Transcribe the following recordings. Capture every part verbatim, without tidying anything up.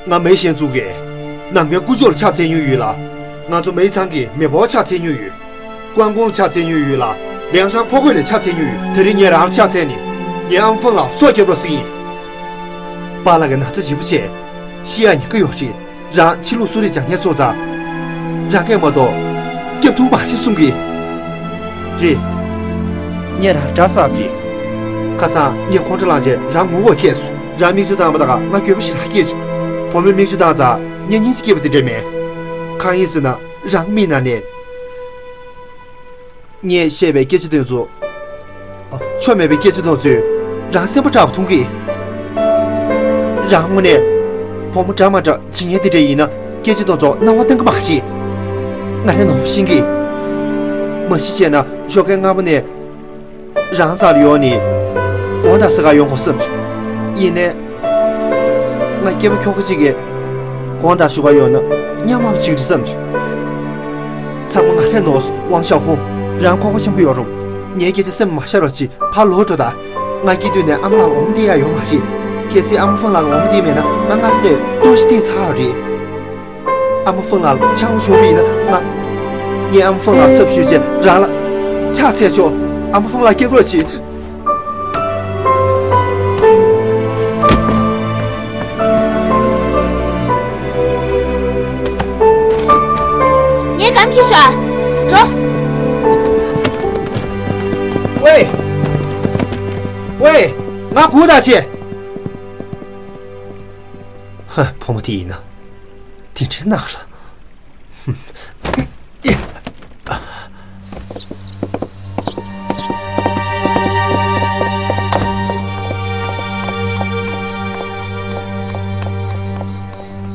ང་མེ་ཞེན་བཙུགས་ཀྱིས། ནམ་མཁའི་ཀུ་ཅོ་ལ་ཕྱག་འཚལ་མྱོང་ཡོད་ལ། ང་ཚོ་མེ་ཚང་གི་མེ་ཕོར་ལ་ཕྱག་འཚལ་མྱོང་ཡོད། ཀོང་ཀོང་ལ་ཕྱག་འཚལ་མྱོང་ཡོད་ལ། ལིའང་ཧྲན་ཕོ་རྒོད་ལ་ཕྱག་འཚལ་མྱོང་ཡོད། དེ་རིང་ངས་རང་ལ་ཕྱག་འཚལ་ནས། ངའི་ཨ་མ་ཧྥང་ལགས་སྲོག་སྐྱབས་རོགས་ཟེར་གྱི་ཡིན། པཱ་ལགས་ཀྱི་ན་ཚ་ལྗིད་པོ་བྱས། ཤི་ཡག་ཉེན་ཁ་ཡོད་རེད། རང་ཕྱི་ལོགས་གསོ་རིག་སྦྱང་མཁན་སོང་ཙང་། རང་སྐད་མ་གཏོགས་སྐྱབས་ཐུབ་མ་རེད་གསུང་གི། རེད། ངས་རང་འདྲ་བསམ་རེད། ཁ་སང་ངས་ཁོང་ཁྲོ་ལངས་རྗེས་རང་ངུ་བ་ཁེལ་སོང་། རང་མིག་ཆུ་བཏང་བ་དང་ང་འགྱོད་པ་ཞེ་དྲག་སྐྱེས་བྱུང་། བུ་མོས་མིག་ཆུ་བཏང་ཙང་ངས་སྙིང་རྗེ་སྐྱེས་པ་དེ་འདྲ་མེད། གང་ཡིན་ཟེར་ན་རང་མིག་ནང་ནས། ངས་བཤད་པའི་སྐད་ཆ་དེ་ཚོ། ཨ། ཆོ་མེད་པའི་སྐད་ཆ་དེ་ཚོས་རང་སེམས་པ་སྐྲག་པ་མཐོང་གི། རང་དངོས་གནས་བུ་མོ་འདྲ་མ་འདྲ་བྱེད་མཁན་དེ་འདྲ་ཡིན་ན་སྐད་ཆ་དེ་ཚོ་སྣང་བ་གཏོང་གི་མ་རེད། ང་རང་ནོར་བཞིན་གི། མ་གཞི་བྱས་ན་ཞོགས་ཀའི་སྔ་པོ་ནས་རང་རྩ་ལ་ཡོང་ནས་དགོང་དག་ཟ་གར་ཡོང་དགོས་བསམ་བྱུང་། ཡིན་ནའི། ང་སྐྱེས་པ་ཁྱོ་ག་ཅིག་གིས་དགོང་དག་བཞུགས་ག་ཡོང་ན་ཉམས་དམའ་པོ་ཅིག་རེད་བསམ་བྱུང་། ཚང་མ་ང་ལས་ནོར་སོང་། ཝང་ཞའོ་ཧུང་། རང་ཁོག་པ་ཆེན་པོ་ཡོད་རུང་། ངའི་སྐད་ཆ་སེམས་མ་ཤར་བ་ཅིག་ཕར་ལོག་འགྲོ་དང་། ང་སྐྱེས་དུས་ནས་ཨ་མ་ལགས་ལ་འོ་མ་འདི་ཡག་ཡོད་མ་རེད། གལ་སྲིད་ཨ་མ་ཧྥང་ལགས་ལ་འོ་མ་འདི་མེད་ན་ང་སྔ་ས་ནས་ལྟོགས་ཤི་བསྡད་ཚར་བ་རེད། ཨ་མ་ཧྥང་ལགས་ལ་ཆང་བ་ཞོག་པ་ཡིན་ན་ང་། ངས་ཨ་མ་ཧྥང་ལགས་ཚབ་ཞུས་བྱས་རང་ལ་ཕྱག་འཚལ་ཆོག་ཨ་མ་ཧྥང་ལགས་སྐྱབས་རོགས་གྱིས། ངས་གང་གིས་ཤོག་འགྲོ། ཝེ། ཝེ། ང་སྒུག་དང་བྱེད། ཧ། ཕོ་མོ་དེ་ཡིན་ན། དེ་འདྲའི་ནག་ལ།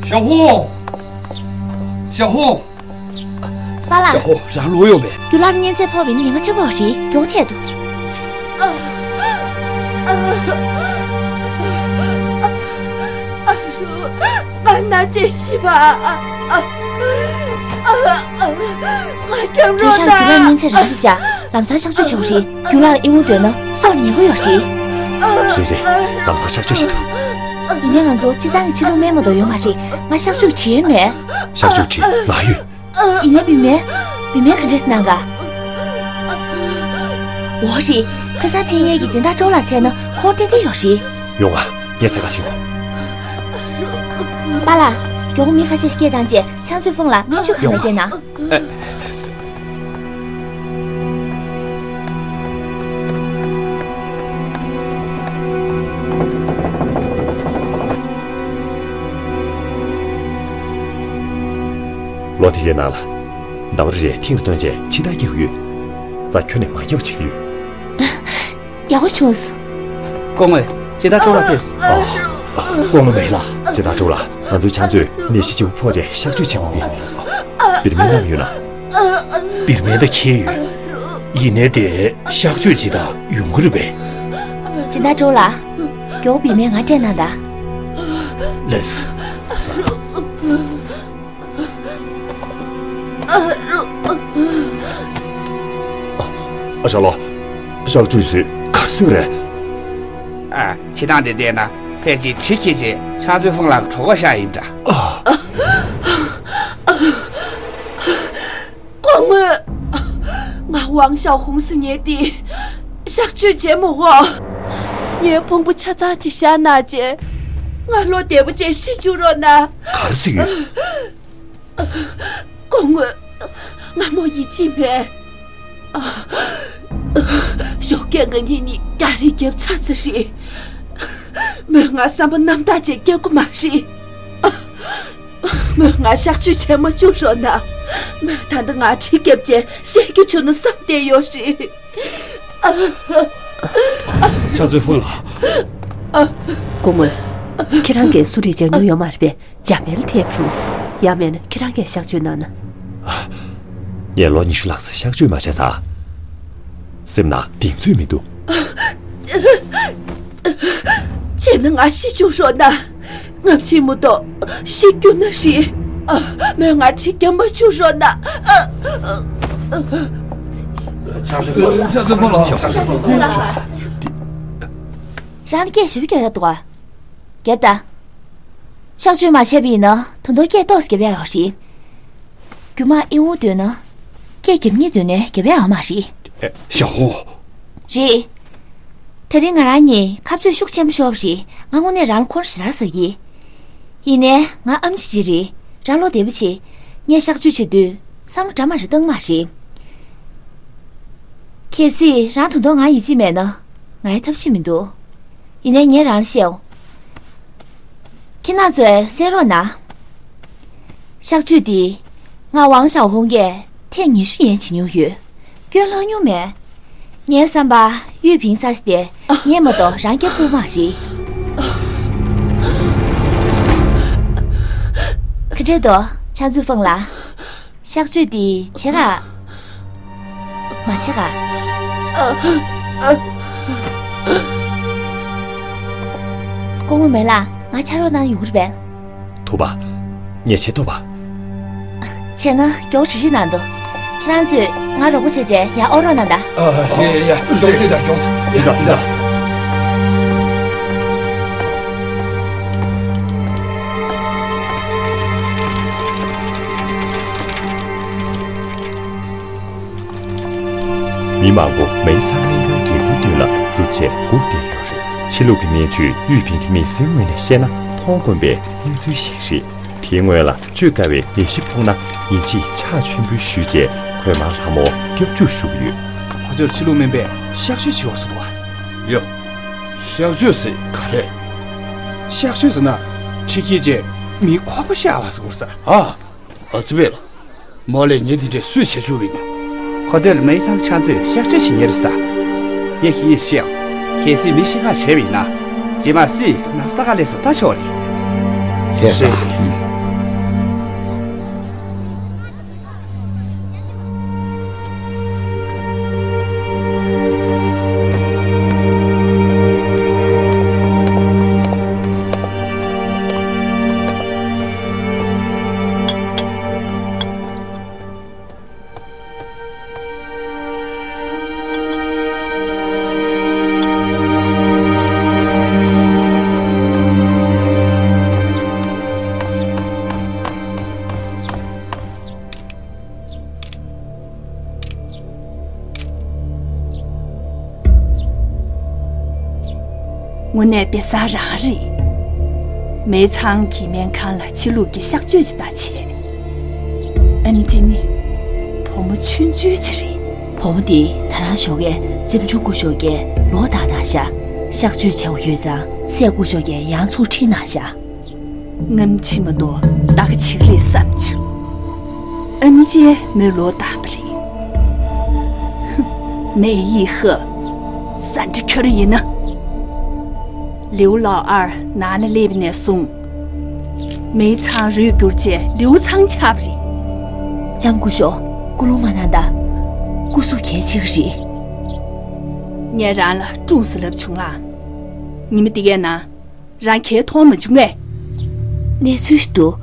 ཞའོ་ཧུང་། ཞའོ་ཧུང་། པཱ་ལགས། ཞའོ་ཧུང་། རང་ལོག་ཡོང་པས། རྒྱུ་ལག་གཉན་ཚད་ཕོག་པའི་ཉེན་ཁ་ཆེན་པོ་རེད། མགྱོགས་ཐད་དོ། ཨ་རུ། ང་ན་ཅེ་ཤི་བ། ཨ། ཨ། ཨ། ཨ། ང་སྐྱབས་རོགས་གནང་། ཁྱོད་རང་རྒྱུ་ལག་གཉན་ཚད་རང་རེད་ཤག་ལམ་སང་གཤག་བཅོས་བྱེད་དགོས་རེད། རྒྱུ་ལག་ལ་ཨེ་འོང་འདོད་ན་སྲོག་ལ་ཉེན་ཁ་ཡོད་རེད། རེད་རེད། ལམ་སང་གཤག་བཅོས་བྱེད་དགོས། ཡིན་ནའི་ང་ཚོ་སྤྱིར་བཏང་གི་ཕྱི་ལུགས་སྨན་མ་གཏོགས་ཡོད་མ་རེད། ང་གཤག་བཅོས་བྱེད་མེད། གཤག་བཅོས་བྱེད་ང་ཡོད། ཡིན་ནའི་བུད་མེད། བུད་མེད་ག་འདྲས་གནང་ག་འོ་རེད། ཁ་སང་ཕན་ཡས་ཀྱི་སྦྱིན་བདག་ཀྲོའུ་ལགས་འཚོལ་ན་ཁོ་ཏན་ཏན་ཡོད་རེད། ཡོང་ང་། ངས་འཚོལ་ག་ཕྱིན་གོ། པཱ་ལགས། མགྱོགས་པོ་མི་ཁ་ཤས་སྐད་བཏང་རྗེས་ཕྱག་མཛོད་ཧྥུང་ལ་སྨན་བཅོས་གང་ཡོང་ང་། འདྲ་སྐྱེལ་གནང་། ཨེ། ལོ་དེ་གའི་ནང་ལ། ཟླ་བ་རེ་རེ་ཐེངས་རེ་བཏོན་བྱས་ཕྱི་ཐག་སྐྱེལ་གྱི་ཡོད། རྩ་ཁྱོན་ནས་མ་བརྒྱབ་པ་བྱེད་ཀྱི་ཡོད། ཡག་པོ་བྱུང་སོང་། སྐུ་ངོ། སྦྱིན་བདག་ཀྲོའུ་ལགས་ཕེབས། ཨ། སྐུ་ངོ་མེ་ལགས། སྦྱིན་བདག་ཀྲོའུ་ལགས། ང་ཚོའི་ཕྱག་མཛོད་ནད་གཞི་ལྗིད་པོ་ཕོག་རྗེས་གཤག་བཅོས་བྱེད་དགོས་ཀྱི། བིར་མེན་བསྣམས་ཡོད་ན། བིར་མེན་ད་འཁྱེར་ཡོད། ཡིན་ནའི་དེ་གཤག་བཅོས་བྱེད་སྟངས་ཡོང་གི་རེད་པས། སྦྱིན་བདག་ཀྲོའུ་ལགས། མགྱོགས་པོ་བིར་མེན་ང་སྤྲད་གནང་དང་། ལགས་སོ། ཨ། ཨ་ཞང་ལོ། གཤག་བཅོས་ཟེར་ག་རེ་ཟེར་གྱི་རེད། ཨ། བྱེད་སྟངས་དེ་བལྟས་ན་ཕལ་ཆེར་གྲི་འཁྱེར་རྗེས་ཕྱག་མཛོད་ཧྥུང་ལགས་ཀྱི་གྲོད་ཁོག་བཤགས་ཡིན་འདྲ། ཨ། སྐུ་ངོ། ང་ཝང་ཞའོ་ཧུང་ཟེར་མཁན་དེ་གཤག་བཅོས་བྱེད་མི་དགོས། ངའི་ཕུང་པོ་ཆ་ཚང་ཅིག་བཤགས་གནང་རྗེས་ང་བློ་བདེ་པོ་བྱས་ཤི་བཅུག་རོགས་གནང་། ག་རེ་ཟེར་གྱི་ཡོད། སྐུ་ངོ། ང་མོ་ཡིད་ཆེས་མེད། ཞོགས་ཀས་ང་གཉིས་ནི་རྒྱག་རེས་བརྒྱབ་ཚར་ཚར་རེད། མོས་ང་བསམ་པ་རྣམ་དག་ཅིག་བརྒྱབ་ཀྱི་མ་རེད། མོས་ང་གཤག་བཅོས་བྱེད་མ་བཅུག་རོགས་གནང་། མོས་ད་ལྟ་ང་གྲི་བརྒྱབ་བྱས་བསད་རྒྱུ་བྱུང་ན་བསམ་བསྡད་ཡོད་རེད། ཕྱག་མཛོད་ཧྥུང་ལགས། སྐུ་ངོ། ཁྱེད་རང་གིས་གསོ་རིག་སྦྱང་མྱོང་ཡོད་མ་རེད་པས། འཇམ་དཔལ་ཐེབས་རུང་། ཡང་མིན་ན་ཁྱེད་རང་གིས་གཤག་བཅོས་གནང་ན། ངས་ལོ་ཉི་ཤུ་ལྷག་ཙམ་གཤག་བཅོས་མ་བྱས་ཙང་། སེམས་ནང་གདེང་ཚོད་མི་འདུག་བྱས་ན་ང་ཤི་བཅུག་རོགས་གནང་། ང་ཕྱི་མ་གཏོགས་ཤི་རྒྱུ་ན་རེད། ཨ། མོས་ང་གྲི་རྒྱག་མ་བཅུག་རོགས་གནང་། ཨ། ཕྱག་མཛོད་ཧྥུང་ལགས། རང་ལ་སྐད་ཞེ་པོ་རྒྱག་ཡག་འདུག་ག་རྒྱབ་དང་། གཤག་བཅོས་མ་བྱས་པ་ཡིན་ན་ད་དུང་སྐད་ཏོག་ཙམ་རྒྱབ་ཡག་ཡོད་རེད། རྒྱུ་མ་ཨེ་འོང་འདོད་ན། སྐད་རྒྱབ་སྙིང་འདོད་ནའི་རྒྱབ་ཡག་ཡོད་མ་རེད། ཨེ། ཞའོ་ཧུང་། རེད། དེ་རིང་ང་རང་གཉིས་ཁ་རྩོད་ཤུགས་ཆེན་པོ་ཤོར་བ་རེད། ང་དངོས་གནས་རང་ལ་ཁོང་ཁྲོ་ཞེ་དྲག་ཟ་གི། ཡིན་ནའི་ང་ཨེམ་ཆི་ཅིག་རེད། རང་བློ་བདེ་པོ་བྱེད། ངས་གཤག་བཅོས་བྱེད་དུས་བསམ་བློ་འདྲ་མ་འདྲ་བཏང་མ་རེད། གལ་སྲིད་རང་ད་དུང་ང་ཡིད་ཆེས་མེད་ན། ང་ཡི་ཐབས་ཤེས་མི་འདུག་ཡིན་ནའི་ངས་རང་ལ་བཤད་འོ། ཁྱེད་རང་ཚོས་གསན་རོགས་གནང་། གཤག་བཅོས་འདི། ང་ཝང་ཞའོ་ཧུང་གིས་ཐེངས་ཉི་ཤུ་ཡན་བྱེད་མྱོང་ཡོད། སྐྱོན་ལྷག་མྱོང་མེད། ངའི་བསམ་པར་ཡུས་ཕིང་ས་ཞིག་དེ་ངས་མ་གཏོགས་རང་སྐྱོབ་ཐུབ་མ་རེད། ག་འདྲས་འདུག་ཆང་ཚུ་ཧྥང་ལགས། གཤག་བཅོས་འདི་བྱེད་ག་མ་བྱེད་ག་སྐུ་ངོ་མེ་ལགས། ང་ཕྱག་རོགས་གནང་ཡོང་གི་རེད་པས། ཐུབ་པ། ངས་བྱེད་ཐུབ་པ། བྱས་ན་མགྱོགས་རིལ་རིལ་གནང་དོ། ཁྱེད་རང་ཚོས་ང་རོགས་པ་བྱས་རྗེས་ཡར་ཨོ་རོགས་གནང་དང་། ཨ། ཡ་ཡ་ཡ། མགྱོགས་ཚུལ་དང་མགྱོགས་ཚུལ། ཡ་ཡ། མི་མང་པོ་མེའི་ཚང་སྨན་ཁང་སྒེའུ་ཁུང་མདུན་ལ་རུབ་བྱས་སྒུག་བསྡད་ཡོད་རེད། ཕྱི་ལོགས་ཀྱི་གནས་ཚུལ་ཡུས་ཕིང་གི་མི་ཚེའི་ངོས་ནས་བཤད་ན་མཐོང་དཀོན་པའི་གནས་ཚུལ་ཞིག་རེད། དེའི་སྔོན་ལ་བཅོས་དཀའ་བའི་ནད་གཞི་ཕོག་ན་ཡིན་གཅིག་ཕྱག་མཆོད་འབུལ་ཞུས་རྗེས་གོས་དམར་ལྷ་མོར་སྐྱབས་འཇུག་ཞུ་གི་ཡོད། ཧོ་ཊེལ་ཕྱི་ལོགས་སྨན་པས་གཤག་བཅོས་བྱེད་དགོས་ཟེར་འདུག་བ། ཡ། གཤག་བཅོས་ཟེར་ག་རེ། གཤག་བཅོས་ཟེར་ན་ཁྲིད་ཁྱེར་རྗེས་མིའི་ཁོག་པ་གཤག་པ་ཟེར་དགོས་ས། ཨ། ཨ་ཙི་པས་ལ། མ་ལས་ཉེ་དེ་འདྲས་སུས་བྱེད་བཅུག་པ་ཡིན་ན། ཁོ་ཐོས་ལ་མེའི་ཚང་ཕྱག་མཛོད་གཤག་བཅོས་བྱེད་ཉེ་རེད་ས། ངས་ཁྱེད་ཉིད་བཤད། གལ་སྲིད་མི་ཤི་ཁ་བྱས་པ་ཡིན་ན། རྗེས་མ་སི་ན་སྟ་ག་ལས་སུ་ལྟ་ཆོག་རེད། བྱས་ས། དངོས་གནས་དཔེ་བཟང་རང་རེད། མེའི་ཚང་གི་སྨན་ཁང་ལ་ཕྱི་ལུགས་ཀྱི་གཤག་བཅོས་ཅིག་ད་བྱས། ཨན་ཅི་ནི། བུ་མོ་ཆུང་ཆུང་ཅིག་རེད། བུ་མོ་དེ་ད་རང་ཞོགས་ཀས་ལྕམ་ཆུང་སྐུ་ཞབས་ཀྱིས་ལོག་བཏང་གནང་ཤག་གཤག་བཅོས་བྱ་དགོས་ཡོད་ཙང་སྲས་སྐུ་ཞབས་ཀྱིས་ཡང་ཚུར་ཁྲིད་གནང་ཤག་སྔ་ཕྱི་མ་གཏོགས་ད་ག་བྱེད་ཀྱི་རེད་བསམ་བྱུང་། ཨན་ཅིས་མོ་ལོག་བཏང་བ་རེད། ཧུམ། མེ་ཡི་ཧ། ས་འདྲ་ཁྱོད་རང་ཡིན་ན། ལིའུ་ལའོ་ཨར་ནང་ལ་སླེབས་ནས་བཟུང་། མེའི་ཚང་རུས་གྱུར་རྗེས་ལིའུ་ཚང་ཆགས་པ་རེད། ལྕམ་སྐུ་ཞབས། སྐུ་རླུང་མ་གནང་ད། སྐུ་གཟུགས་གལ་ཆེ་གི་རེད། ངས་རང་ལ་སྲུངས་ཟེར་ལབ་བྱུང་ང་། ཉི་མ་འདི་གའི་ནང་། རང་གས་མཐོང་མ་བྱུང་ངས། གནས་ཚུལ་ཞིག་འདུག་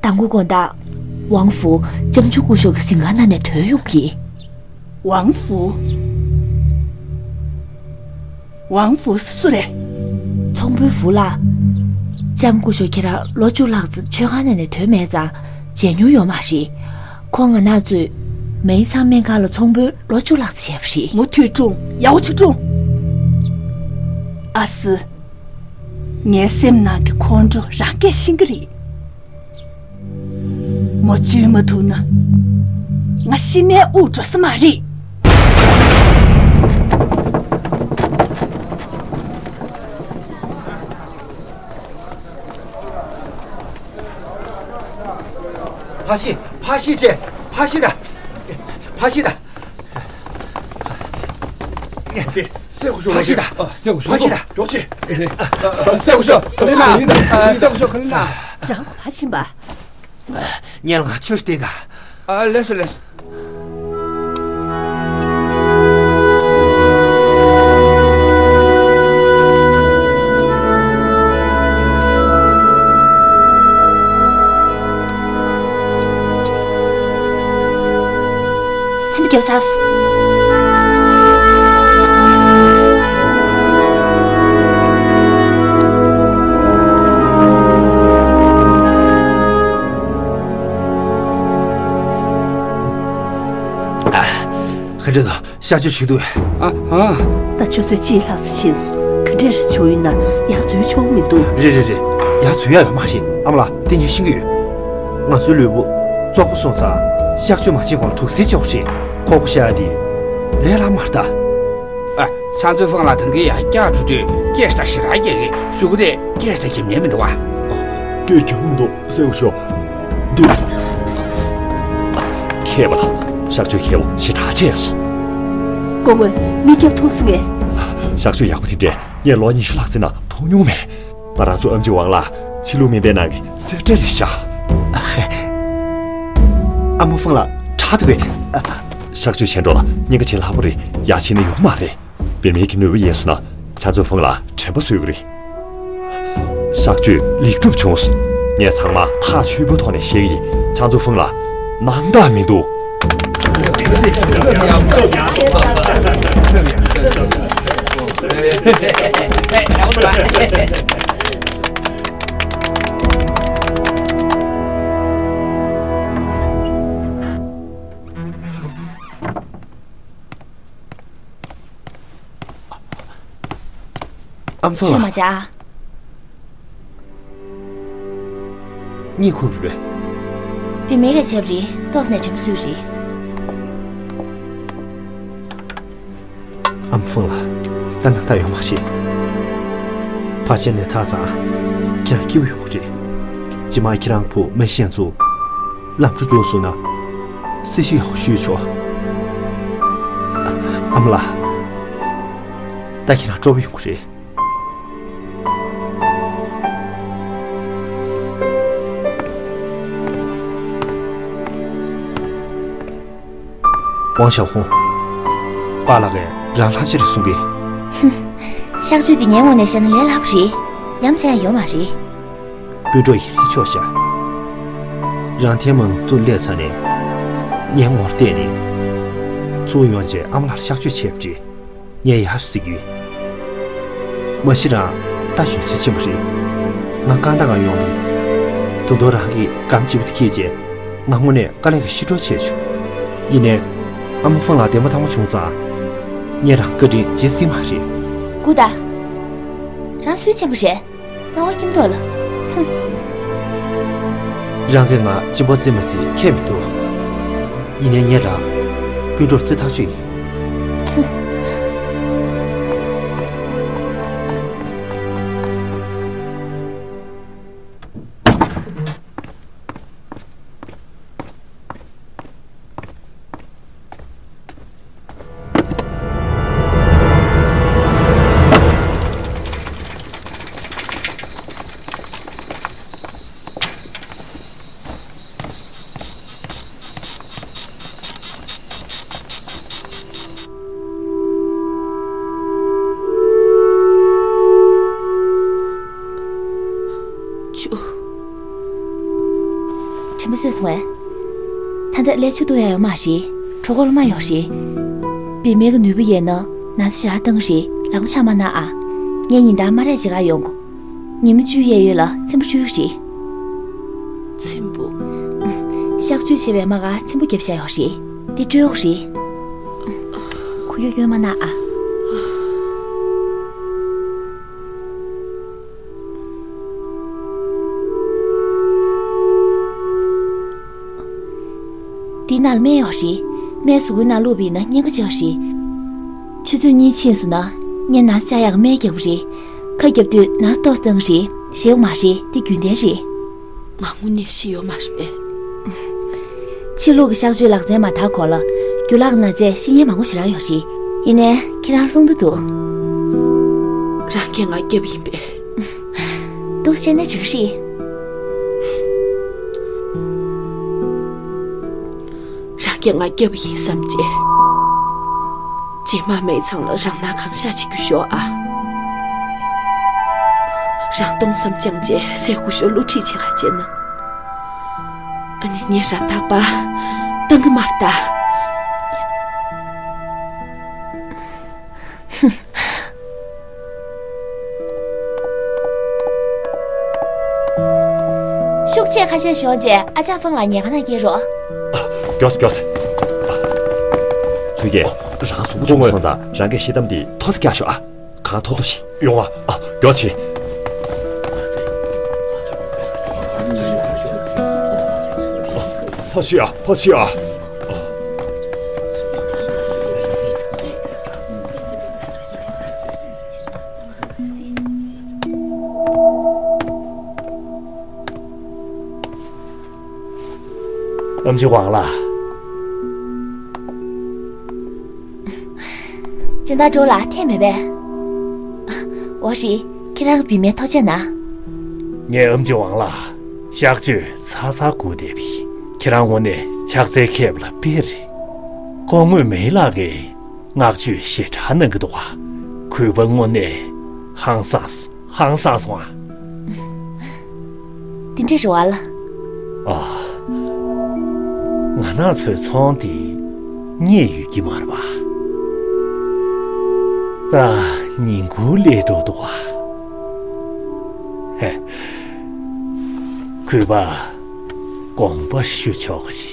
དང་པོ་དགོང་དག་ཝང་ཧྥུ་ལྕམ་ཆུང་སྐུ་ཞབས་ཀྱི་གཟིམ་ཁང་ནང་ནས་ཐོན་ཡོང་གི། ཝང་ཧྥུ། ཝང་ཧྥུ་སུ་རེད། ཚོང་དཔོན་ཧྥུ་ལགས། ལྕམ་སྐུ་ཞབས་ཁྱེད་རང་ལོ་བཅུ་ལྷག་ཙམ་མཆོད་ཁང་ནང་ནས་ཐོན་མེད་ཙང་མཇལ་མྱོང་ཡོད་མ་རེད། ཁོང་ང་རང་ཚོའི་མེའི་ཚང་སྨན་ཁང་ལ་ཚོང་དཔོན་ལོ་བཅུ་ལྷག་ཙམ་བྱས་པ་རེད། མུ་མཐུད་སྲུངས། ཡག་པོ་བྱས་སྲུངས། ཨ་སི། ངའི་སེམས་ནང་གི་ཁོང་ཁྲོ་རང་སྐད་ཤེས་ཀྱི་རེད། མོ་བཅོས་མ་ཐུབ་ན། ང་ཤི་ནའི་དབུགས་འགྲོ་ས་མ་རེད། ཕར་ཤི། ཕར་ཤི་བྱེད། ཕར་ཤི་ད། ཕར་ཤི་ད། སྲས་སྐུ་ཞབས། ཕར་ཤི་ད། ཨ། སྲས་སྐུ་ཞབས། ཕར་ཤི་ད། མགྱོགས་བྱེད། ཨ། སྲས་སྐུ་ཞབས་ག་ལེ་ན། ཨ། སྲས་སྐུ་ཞབས་ག་ལེ་ན། རང་ཁོ་ཕར་ཕྱིན་པ། ངས་ལ་ཆོས་བསྟན་ད། ཨ། ལགས་སོ་ལགས་སོ། ཚིམ་རྒྱབ་ཚར་སོང་། རེད་ད། གཤག་བཅོས་བྱེད་འདུག་ཨ་ཨ། ད་ཆུ་ཚོད་གཅིག་ལྷག་ཙམ་ཕྱིན་སོང་། ག་འདྲས་རེ་བྱུང་ཡོད་ན་ཡར་འཛུལ་ཆོག་མི་འདུག་རེད་རེད་རེད། ཡར་འཛུལ་ཡག་ཡོད་མ་རེད། ཨ་མ་ལགས། དེ་ངས་ཤེས་ཀྱི་ཡོད། ང་ཚོའི་ལུས་པོ་བཙོག་པོ་སོང་ཙང་། གཤག་བཅོས་མ་བྱེད་གོང་ལ་དུག་སེལ་བྱེད་དགོས་རེད། ཁོག་པ་བཤལ་ཡག་དེ་ལས་སླ་མ་རེད་ད། ཨ། ཕྱག་མཛོད་ཧྥང་ལགས་ད་གིན་ཡར་བཀྱག་འགྲོ་དུས་སྐད་ཞིག་དང་ཞེ་དྲག་རྒྱག་གི། གཞུག་གུ་དེ་སྐད་ཞིག་དང་རྒྱབ་ཉན་མི་འདུག་བ། སྐད་རྒྱག་མི་འདུག་སེ་བ་ཤོ། འདི། མཁས་པ་ལགས། གཤག་བཅོས་མཁས་པོ་ཞེ་དྲག་བྱས་སོང་། སྐུ་ངོ། མི་རྒྱབ་ཐུབ་སོང་ངས། གཤག་བཅོས་ཡག་པོ་དེ་འདྲས་ངས་ལོ་ཉི་ཤུ་ལྷག་ཙམ་ནང་མཐོང་མྱོང་མེད། ང་རང་ཚོ་ཨེམ་ཆི་ཝང་ལགས་ཕྱི་ལུགས་སྨན་པའི་ནང་གི་རྩེ་གྲས་རེད་ཤག་ཨ་མ་ཧྥང་ལགས་དྲག་འདུག་གས། གཤག་བཅོས་བྱས་འགྲོ་ལ་གཉན་ཁ་བྱེད་སླ་པོ་རེད། ཡར་བྱས་ན་ཡོང་མ་རེད། བུད་མེད་ཀྱི་ནུས་པ་ཡལ་སོང་ན་ཕྱག་མཛོད་ཧྥང་ལགས་དྲན་པ་གསོས་ཀྱི་རེད། གཤག་བཅོས་ལེགས་གྲུབ་བྱུང་སོང་། ངས་ཚང་མ་ཐག་ཆོད་པོའི་ཐོག་ནས་བཤད་ཀྱི་ཡིན། ཕྱག་མཛོད་ཧྥང་ལགས་སྣང་དག་མི་འདུག་ཨ་མ་ཧྥང་ལགས། ཆེ་མ་ཅག་གཉིད་ཁུག་རེད་པས། བུད་མེད་ཀྱིས་བྱས་པ་རེད། ཏོག་ཙམ་ནས་དྲན་པ་གསོས་རེད། ཨ་མ་ཧྥང་ལགས། ད་ནང་ད་ཡོང་མ་ཤེས། ཕལ་ཆེར་ནད་དག་ཙང་ཁྱེད་རང་སྐྱིད་པོ་ཡོང་གི་རེད། རྗེས་མ་ཁྱེད་རང་བུ་སྨན་ཤེས་ཚོ་ལམ་འགྲོ་རྒྱུགས་སོང་ན་སྲི་ཞུ་ཡག་པོ་ཞུས་ཆོག་ཨ་མ་ལགས། ད་ཁྱེད་རང་སྤྲོ་པོ་ཡོང་གི་རེད། ཝང་ཞའོ་ཧུང་། པཱ་ལགས་ཀྱིས་རང་ལྷག་ཆེ་རེད་གསུང་གི། ཧུམ། གཤག་བཅོས་འདི་ངའི་ངོས་ནས་བཤད་ན་ལས་སླ་པོ་རེད། ཡ་མཚན་ཡང་ཡོད་མ་རེད། སྤུན་གྲོགས་ཡིན་རིན་ཆོག་ཤག་རང་ཐེངས་མ་ངའི་ཐུག་སླེབས་ཚར་ནས་ངའི་ངོར་བལྟས་ནས། གཙོ་བོ་ཡོང་བྱས་ཨ་མ་ལགས་ལ་གཤག་བཅོས་བྱས་པ་རེད། ངས་ཡག་ཤོས་ཟེར་གྱི་ཡོད། མ་གཞི་རང་ད་གཞོན་ཆ་ཆེན་པོ་རེད། ང་རྐང་ཐང་གང་ཡོང་མིན། ད་དུང་རང་གིས་སྒམ་ལྗིད་པོ་དེ་འཁྱེར་བྱས་ང་དངོས་གནས་དཀའ་ལས་ཀྱིས་ཤི་འགྲོ་བྱས་བྱུང་། ཡིན་ནའི་ཨ་མ་ཧྥང་ལགས་འདས་མ་ཐག་མ་བྱུང་ཙང་། ངས་རང་བཀའ་དྲིན་བརྗེད་སྲིད་མ་རེད། སྐུ་ད། རང་སུའི་ཆེན་པོ་རེད། སྣང་བ་སྐྱིད་མདོག་ལ། ཧུམ། རང་གིས་ང་གཅིན་པ་བཙིར་མ་བཙིར་ཁྱད་མི་འདུག་ཡིན་ནའི་ངས་རང་སྤུན་གྲོགས་བརྩི་ཐག་ཆོད་ཡིན། ཧུམ། ཆུ། དྲན་པ་གསོས་སོང་ངས། ད་ལྟ་ལས་ཆུ་བཏུང་ཡག་ཡོད་མ་རེད། གྲོད་ཁོག་ལ་རྨ་ཡོད་རེད། བུད་མེད་ཀྱི་ནུས་པ་ཡལ་ན་ན་ཚ་ཞེ་དྲག་བཏང་གི་རེད། ལག་པ་འཆང་མ་གནང་ཨ། ངས་ཉིན་ལྟར་དམར་རས་བྱེད་གར་ཡོང་གོ། ཉི་མ་བཅུའི་གཡས་གཡོན་ལ་ཚིམ་པ་འཁྲུ་གི་རེད། ཚིམ་པོ། གཤག་བཅོས་བྱས་པའི་རྨ་ཁར་ཚིམ་པོ་བརྒྱབ་བཞག་ཡོད་རེད། འདི་སྤྲོད་ཡོང་རེད། ཁུ་ཡོ་ཡོད་མ་གནང་ཨ། འདི་ནང་ལ་སྨན་ཡོད་རེད། སྨན་གཟུགས་པོའི་ནང་བླུགས་པ་ཡིན་ན་གཉན་ཁ་ཆེ་བ་རེད། ཆུ་ཚོད་གཉིས་ཕྱིན་སོང་ན་ངས་ན་ཚ་བཅག་ཡག་གི་སྨན་རྒྱག་པ་རེད། ཁ་བརྒྱབ་དུས་ན་ཚ་ཏོག་ཙམ་རེད། ཞེད་དགོས་མ་རེད། འདི་རྒྱུན་ལྡན་རེད། ང་དངོས་གནས་ཤི་ཡོད་མ་རེད་པས། ཕྱི་ལུགས་ཀྱི་གཤག་བཅོས་ལག་རྩལ་མ་དར་གོང་ལ་རྒྱུ་ལག་ན་ཚས་ཤི་མཁན་མང་པོ་ཞེ་དྲག་ཡོད་རེད། ཡིན་ནའི་ཁྱེད་རང་ལྷུང་དུ་འདུག་རང་གིས་ང་བརྒྱབ་པ་ཡིན་པས། འདུག་བཤད་ན་འགྲིག་གི་རེད། རང་གིས་ང་བརྒྱབ་པ་ཡིན་བསམ་བྱས། རྗེས་མ་མེད་ཚང་ལ་རང་སྣང་གང་ཤར་བྱེད་རྒྱུ་ཤོག་ཨ། རང་སྟོང་བསམ་བཅངས་བྱས་སྲས་སྐུ་ཞབས་བསླུ་ཁྲིད་བྱེད་ག་བྱས་ན། ཨ་ནི་ངས་རང་ཐག་པ་བཏང་གི་མ་རེད་ད། ཤུགས་ཆེ་ཁ་ཤས་ཤོར་རྗེས་ཨ་ཅག་ཧྥང་ལགས་ཉལ་ཁང་ནང་སྐྱེལ་རོགས། མགྱོགས་སེ་མགྱོགས་སེ། ཚུལ་རྒྱལ། རང་གཟུགས་པོ་ཆུང་སོང་ཙང་རང་གིས་ཤི་གཏམ་འདི་ཐོ་ས་རྒྱག་ཤོག་ཨ། གང་ཐོ་ཐོ་ཞིག་ཡོང་བ། ཨ། མགྱོགས་བྱེད། ཐོ་ཞིག་ཨ། ཐོ་ཞིག་ཨ། ཨམ་ཆི་ཝང་ལགས། སྦྱིན་བདག་ཀྲོའུ་ལགས་ཐད་མེད་པས། འོ་རེད། ཁྱེད་རང་གི་བུད་མེད་ཐོ་ཆད་ན། ངས་ཨམ་ཆི་ཝང་ལ་གཤག་བཅོས་ཚར་ཚར་སྒུག་བསྡད་པས། ཁྱེད་རང་དངོས་གནས་ཕྱག་འཚལ་མཁས་པ་ལ་དཔེ་རེད། སྐུ་ངོ་མེ་ལགས་ཀྱིས་བསྔགས་བརྗོད་ཞེ་དྲག་གནང་གི་འདུག་བ། གུས་པ་དངོས་གནས་ཧང་སངས་སོང་། ཧང་སངས་སོང་ཨ། དེ་འདྲ་རེད་བ་ལ། ཨ། ང་ནག་ཚོའི་ཚོང་དེ་རྙེད་ཡོད་ཀྱི་མ་རེད་བ། ད་ཉིན་གུང་སླེབས་འགྲོ་འདུག་བ། ཧེ། གུས་པ་དགོངས་པ་ཞུ་ཆོག་གི།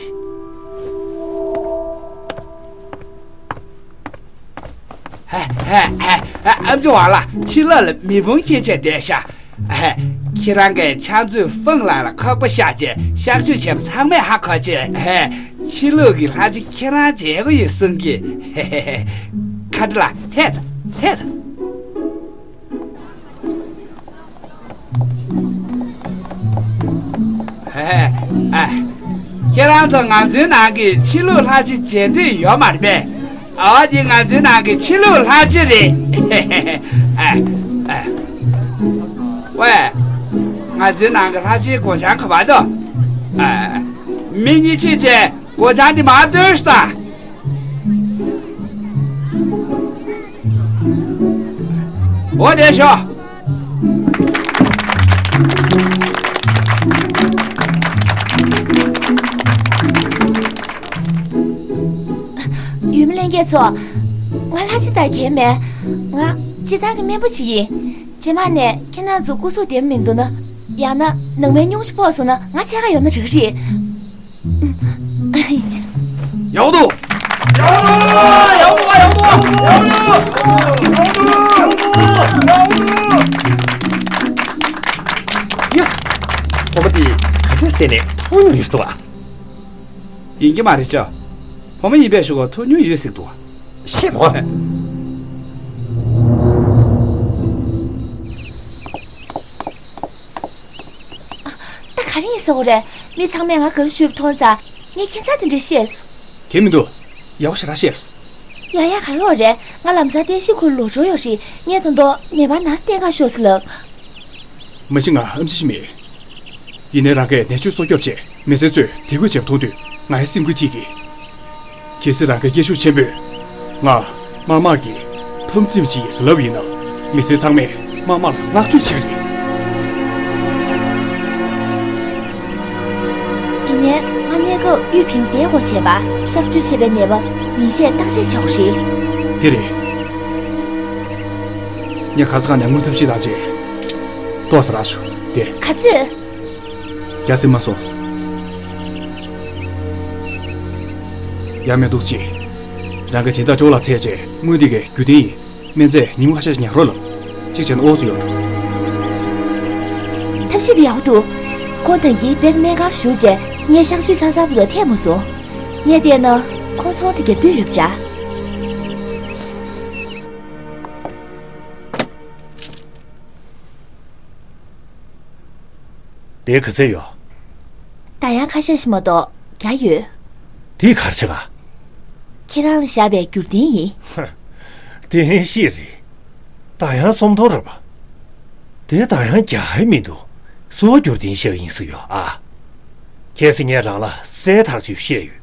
ཨ་མཆོག་བ་ལ་ཕྱི་ལོགས་ལ་མེ་དཔུང་འཁྱེར་བྱས་བསྡད་ཤག་ཁྱེད་རང་གིས་ཕྱག་མཛོད་ཧྥང་ལགས་ལ་ཁག་པ་བཞག་བྱས་གཤག་བཅོས་བྱས་པ་ཚང་མས་ཧ་གོ་བྱས། ཕྱི་ལོགས་ཀྱི་ལྷ་རྗེ་ཁྱེད་རང་མཇལ་གི་ཡོད་གསུང་གི། ཁ་བྲལ་ཐད་ཐད། ཁྱེད་རང་ཚོ་ང་ཚོའི་ནང་གི་ཕྱི་ལུགས་ལྷ་རྗེ་མཇལ་འདོད་ཡོད་མ་རེད་པས། ཨོ་དེ་ང་ཚོའི་ནང་གི་ཕྱི་ལུགས་ལྷ་རྗེ་རེད། ཝེ། ང་ཚོའི་ནང་གི་ལྷ་རྗེའི་སྒོ་བྱང་ག་པར་འདུག་མི་གཉིས་ཕྱིན་བྱས་སྒོ་བྱང་འདི་མར་སྟོན་ཤོག་ད། འོ་དེ་ཤོག་ཡུལ་མི་ལྷན་རྒྱས་ཚོ། ང་ལྷ་རྗེ་དང་གྱེས་མེད། ང་སྤྱིར་བཏང་གི་སྨན་པ་ཅིག་ཡིན། རྗེས་མ་ནས་ཁྱེད་རང་ཚོ་སྐུ་གཟུགས་བདེ་མི་འདུག་ན། ཡང་ན་ནང་མའི་སྙུང་གཞི་ཕོག་སོང་ན་ང་འཚོལ་ག་ཡོང་ན་འགྲིག་གི་རེད། ཡག་པོ་འདུག་ཡག་པོ་འདུག་ཡག་པོ་འདུག་ཡག་པོ་འདུག་ཡག་པོ་འདུག་ཡག་པོ་འདུག་ཡ། ཁོ་མ་དེ་ག་འདྲས་བལྟས་ནས་ཐོག་ཉུང་ཡོད་འདུག་ཨ། ཡིན་གྱི་མ་རེད་ཅོ། བུ་མོ་ཡིན་པའི་ཤུགས་ཐོག་ཉུང་ཡོད་ཟིག་འདུག་ཨ། ཤེས་མོ། ད་ག་རེ་ཡིན་ཟེར་བ་རེད། མི་ཚང་མས་ང་དགའ་བསུ་ཞུས་པ་མཐོང་ཙང་ངས་ཁྱད་མཚར་དེ་འདྲ་བཤད་སོང་། གལ་མི་འདུག་ཡག་པོ་ཞེ་དྲག་བཤད་སོང་། ཡ་ཡ་ག་རེ་ཡོད་རེད། ང་ལམ་སང་བསྟན་བཤིག་ཁུལ་ལོག་འགྲོ་ཡོད་རེད། ངས་ད་དུང་མེ་འབར་ནང་བསྟན་ག་ཤོག་ཟེར་ལབ། མ་གཞི་ང་ཨམ་ཆི་ཞིག་མེད། ཡིན་ནའི་རང་གིས་ནད་བཅོས་སྲོག་སྐྱོབ་ཆེད་མི་སེར་ཚོས་དད་གུས་བྱེད་པ་མཐོང་དུས་ང་ཡི་སེམས་འགུལ་ཐེབས་ཀྱི། གལ་སྲིད་རང་གི་སྐད་ཤུགས་ཆེན་པོས་ང་དམར་དམག་གི་འཐབ་འཛིང་བྱེད་ཡིན་ཟེར་ལབ་ཡིན་ན། མི་སེར་ཚང་མས་དམར་དམག་ལ་བསྔགས་བརྗོད་བྱེད་ཀྱི་རེད། ཡིན་ནའི་ང་གནས་སྐབས་དབུས་བོད་མིའི་དགོས་བྱེད་པ་གཤག་བཅོས་བྱས་པའི་ནད་པ་ཉིན་ཤས་བརྟག་དཔྱད་བྱ་དགོས་རེད། དེ་རེད། ངས་ཁ་སང་ནས་དངུལ་ཐབས་ཤེས་བཏང་རྗེས་ཏོག་ཙམ་རག་བྱུང་སྟེ། ག་ཚོད། རྒྱ་སེ་མ་སོང་། ཡང་མི་འདུག་ཅི། རང་གི་སྦྱིན་བདག་ཅོ་ལགས་འཚོལ་རྗེས་དངུལ་འདི་གའི་རྒྱུ་རྟེན་ཡིན། སྨན་རྫས་ཉིན་མོ་ཁ་ཤས་ཉར་རོགས་ལབ། གཅིག་བྱས་ན་ཨོ་ཙི་ཡོང་། ཐབས་ཤེས་འདི་ཡག་པོ་འདུག་ཁོང་ད་གིན་བེད་སྨན་ཁང་བཞུགས་རྗེས་ངས་གཤག་བཅོས་ཚར་ཚར་བར་དུ་ཐད་མ་སོང་། ངས་བལྟས་ན་ཁོང་ཚོང་དེ་རྒྱབ་འདོད་ཡོད་པ་འདྲ། དེ་ག་ཚད་ཡོད། ད་ཡང་ཁ་ཤས་ཤིག་མ་གཏོགས་བརྒྱ་ཡོད། དེ་ག་རེ་བྱེད་ག་ཁྱེད་རང་ལ་བཞག་པའི་རྒྱུ་རྟེན་ཡིན། ཧ། རྟེན་གཞི་རེད། ད་ཡང་སུམ་སྟོང་རེད་པ། དེ་ད་ཡང་བརྒྱ་ཡང་མི་འདུག་སུའི་རྒྱུ་རྟེན་བཞག་ཡིན་ཟེར་ཡོད་ཨ། གལ་སྲིད་ངས་རང་ལ་གསལ་ཐག་ཆོད་བཤད་ཡོད།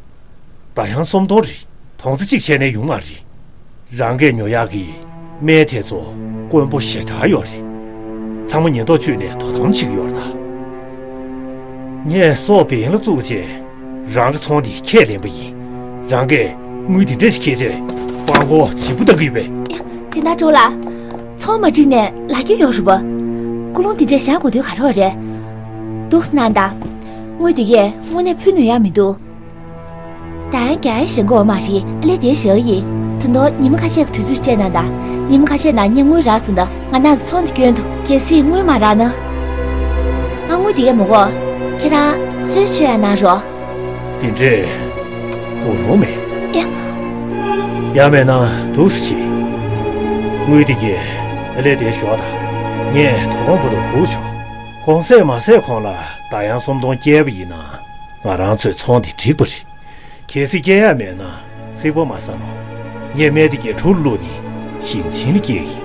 ད་ཡང་སུམ་སྟོང་རེད། དོགས་ཟོན་གཅིག་བྱས་ནས་ཡོང་མ་རེད། རང་གིས་ཉོ་ཡག་གི་སྨན་དེ་ཚོ་དཀོན་པོ་ཞེ་དྲག་ཡོད་རེད། ཚང་མ་ཉེན་རྟོག་བཅོས་ནས་དོ་དམ་བྱེད་ཀྱི་ཡོད་རེད་ད། ངས་སོག་བེང་ལ་བཙུགས་རྗེས་རང་གི་ཚོང་འདི་ཁས་ལེན་པ་ཡིན། རང་གིས་དངུལ་འདི་འདྲ་ཞིག་ཁྱེར་རྗེས་དཔང་པོ་ཞིབ་པོ་གཏང་གི་ཡོད་པས། ཡ། སྦྱིན་བདག་ཀྲོའུ་ལགས། ཚོང་མ་འགྲིག་ནས་ལབ་རྒྱུ་ཡོད་རེད་པ། ཀུན་སློང་འདི་འདྲ་བཞག་དགོས་དོན་ག་རེ་ཡོད་རེད། འདུག་སེ་གནང་དང་། དངུལ་འདི་གས་དངོས་གནས་ཕུལ་ནུས་ཡག་མི་འདུག་ད་ཡང་བརྒྱ་ཡང་བཞེངས་དགོས་མ་རེད། ཨ་ལས་དེ་བཞག་ཡིན། ད་དུང་ཉི་མ་ཁ་ཤས་ཀྱི་དུས་ཚོད་སྤྲད་གནང་དང་། ཉི་མ་ཁ་ཤས་ནང་ངས་དངུལ་རག་སོང་ན་ང་རང་ཚོ་ཚོང་འདི་སྐྱོན་འདུག་གལ་སྲིད་དངུལ་མ་རག་ན། ང་དངུལ་འདི་གས་མི་དགོས། ཁྱེད་རང་གསོལ་མཆོད་ཡང་གནང་རོགས། དེ་འདྲས་དགོས་མྱོང་མེད། ཡ། ཡང་མེད་ན་འདུག་སེ་བྱེད། དངུལ་འདི་གས་ཨ་ལས་དེ་ཞོག་དང་། ངས་དོ་དགོང་བར་དུ་སྒུག་ཆོག་གོང་ཚད་མ་ཟད་གོང་ལ་ད་ཡང་སུམ་སྟོང་བསྐྱལ་བ་ཡིན་ན་ང་རང་ཚོའི་ཚོང་འདི་འགྲིག་པ་རེད། གལ་སྲིད་སྐྱེལ་ཡག་མེད་ན་ཚིག་པ་མ་ཟ་རོགས། ངས་སྨན་དེ་གའི་གྲུ་བླུགས་ནས་ཞིང་ཆེན་ལ་སྐྱེལ་གི་ཡིན།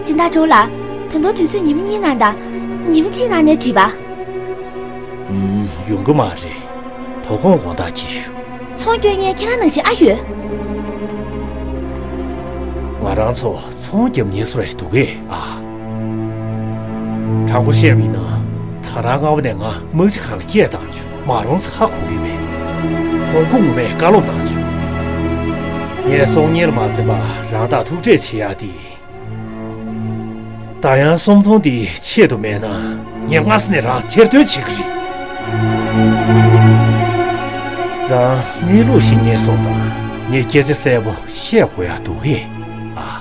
སྦྱིན་བདག་ཀྲོའུ་ལགས། ད་དུང་དུས་ཚོད་ཉིན་མོ་གཉིས་ནང་དང་། ཉིན་མོ་གཅིག་ནང་ནས་འགྲིག་པ། ཨུམ། ཡོང་གི་མ་རེད། དོ་དགོང་དགོངས་དག་ཅིག་ཞུ། ཚོང་སྐྱོན་མཁན་ཁྱེད་རང་ནང་བཞིན་ཨ་ཡོད། ང་རང་ཚོ་ཚོང་རྒྱབ་མཁན་སུ་རེད་འདུག་གས་ཨ། དྲང་པོ་བཤད་པ་ཡིན་ན། ད་རང་སྔ་པོ་ནས་ང་དམག་སྤྱི་ཁང་ལ་སྐད་བཏང་བྱུང་། མ་རུངས་ཧ་གོ་གི་མེད། ཁོང་སྐུ་ངོ་མས་བཀའ་སློབ་གནང་བྱུང་། ངས་སྲོག་ཉེན་ལ་མ་འཛེམས་པར་རང་བདག་ཐུག་འཕྲད་བྱེད་ཡག་དེ། ད་ཡང་སུམ་སྟོང་དེ་ཆེད་དུ་མེད་ན་ངས་སྔ་ས་ནས་རང་ཐེར་འདོན་བྱེད་ཀྱི་རེད། རང་གནས་ལུགས་ཤེས་མཁན་སོང་ཙང་ངས་སྐད་ཆ་གསལ་པོ་བཤད་དགོས་ཡག་འདུག་གས་ཨ།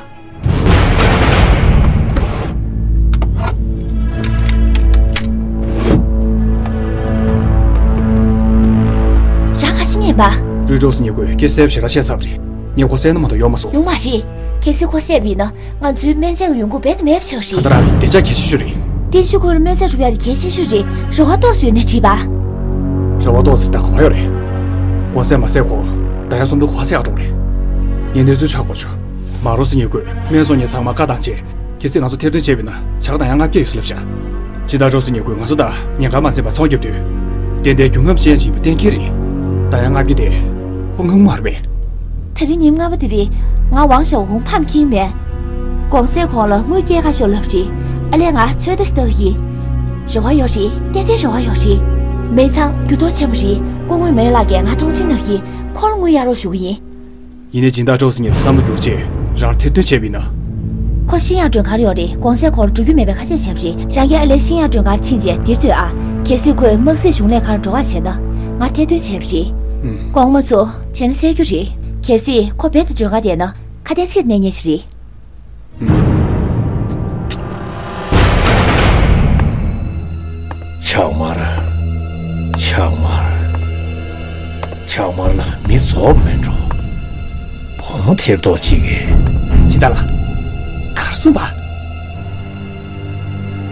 རང་ག་རེ་བྱེད་མཁན་ཡིན་པ། རུའི་ཀྲོའུ་སི་ཉེ་ཁུས་སྐད་གསལ་པོ་ཞེ་དྲག་བཤད་ཚར་བ་རེད། ངས་ཁོ་བསད་ན་མ་གཏོགས་ཡོང་མ་སོང་། ཡོང་མ་རེད། གལ་སྲིད་ཁོ་བསད་པ་ཡིན་ན་ང་ཚོའི་སྨན་རྫས་ཀྱི་ཡོང་ཁུངས་རྦད་དེ་མེད་པ་ཆགས་ཀྱི་རེད། ད་ལྟ་རང་གི་བདེ་འཇགས་གལ་ཆེ་ཤོས་རེད། བརྟན་བཞུགས་ཁོ་ལ་སྨན་རྫས་སྒྲུབ་ཡག་དེ་གལ་ཆེ་ཤོས་རེད། རེ་བ་ཏོག་ཙམ་ཡོད་ན་འགྲིག་པ། རེ་བ་ཏོག་ཙམ་ད་ག་པར་ཡོད་རེད། གོང་ཚད་མ་ཟད་གོང་ད་ཡང་སུམ་སྟོང་ག་པར་ཚད་ཡག་འགྲོ་གི་རེད། ངས་གནས་ཚུལ་ཧ་གོ་བྱུང་། མ་རུངས་ཉེ་ཁུས་སྨན་བཙོང་མཁན་ཚང་མ་བཀའ་བཏང་བྱས། གལ་སྲིད་ང་ཚོ་ཐེར་འདོན་བྱས་པ་ཡིན་ན་ཇག་དང་ཡང་ལྔ་བརྒྱ་ཡོད་ཟེར་ལབ་བཞག་སྦྱིན་བདག་ཀྲོའུ་སི་ཉེ་ཁུས་ང་ཚོ་དང་ཉེན་ཁ་མ་འཛེམས་པར་ཚོང་རྒྱབ་དུས། ཏན་ཏན་རྒྱུན་ལམ་ཅན་ཞིག་ཡིན་པ་གཏན་འཁེལ་རེད། ད་ཡང་ལྔ་བརྒྱ་དེ་ཁོ་སྔོན་མ་རེད་པས། ད་རིང་ཉིན་ལྔ་པ་དེ་རིང་ང་ཝང་ཞའོ་ཧུང་ཕམ་ཁྱིམ་མེད། གོང་ཚད་གོང་ལ་དངུལ་སྐྱེལ་ཁ་ཤོར་ལབ་རེད། ཨ་ལས་ང་ཚོད་ལྟ་ཞིག་བཏང་གི་ཡིན། རེ་བ་ཡོད་རེད། ཏན་ཏན་རེ་བ་ཡོད་རེད། མེ་ཚང་འགྱུར་ལྡོག་ཆེན་པོ་རེད། སྐུ་ངོ་མེ་ལགས་ཀྱིས་ང་མཐོང་ཆེན་གནང་གི་ཡིན། ཁོ་ལ་དངུལ་གཡར་རོགས་ཞུ་གི་ཡིན། ཡིན་ནའི་སྦྱིན་བདག་ཀྲོའུ་སི་ཉེ་ཁུས་བསམ་བློ་བསྒྱུར་བྱས་རང་ཐེར་འདོན་བྱས་པ་ཡིན་ན། ཁོ་ཤིང་ཡང་མགྲོན་ཁང་ལ་ཡོད་རེད། གོང་ཚད་གོང་ལ་འགྲོ་རྒྱུ་མེད་པའི་ཁ་ཆད་བྱས་པ་རེད། རང་གིས་ཨ་ལས་ཤིང་ཡང་མགྲོན་ཁང་ལ་ཕྱིན་བྱས་འདིར་སྡོད་ཨ། གལ་སྲིད་ཁོས་དམག་སྲིད་གཞུང་ལས་ཁང་ལ་འགྲོ་ཁ་བྱས་ན་ང་ཐེར་འདོན་བྱས་པ་རེད། ཨུམ། དགོངས་མ་ཚོམ། བྱས་ན་གསལ་རྒྱུ་རེད། གལ་སྲིད་ཁོ་རྦད་དེ་མགྲོན་ཁང་བསྡད་ན་ཁ་གཏད་ཚིག་གནས་ཉེན་ཞིག་རེད། ཕྱག་དམར། ཕྱག་དམར། ཕྱག་དམར་ལ་མི་རྫོགས་མེད་འགྲོ། བུ་མོ་ཐེར་ཐོག་ཅིག་གིས། ཇི་ལྟར་ལ། གར་སོང་པ།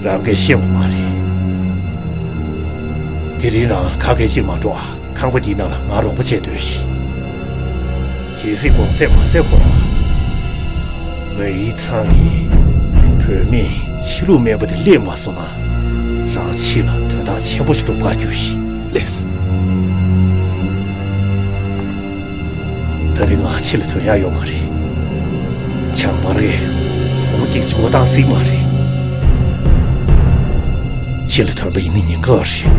རང་གིས་ཤེས་པ་མ་རེད། དེ་རིང་རང་ག་གེ་ཅིག་མ་འགྲོ་ཨ། ཁང་པ་འདིའི་ནང་ལ་ང་རོགས་པ་བྱེད་སྡོད་ཤིག་གལ་སྲིད་གོང་ཚད་མ་ཟད་གོང་། མེ་ཡི་ཚང་གིས་བུད་མེད་ཕྱི་ལུགས་དམན་པ་དེ་སླེབས་མ་སོང་ན། རང་ཕྱི་ལ་དོན་དག་ཆེན་པོ་ཞིག་འགྲུབ་ག་རྒྱུ་ཞིག་ལེགས། ད་རིང་ང་ཕྱི་ལ་ཐོན་ཡག་ཡོད་མ་རེད། ཕྱག་དམར་གྱིས་བུ་མོ་གཅིག་ཅིག་འགོ་བཏང་སྲིད་མ་རེད། ཕྱི་ལ་ཐོན་པ་ཡིན་ན་ཉེན་ཁ་ཡོད་རེད།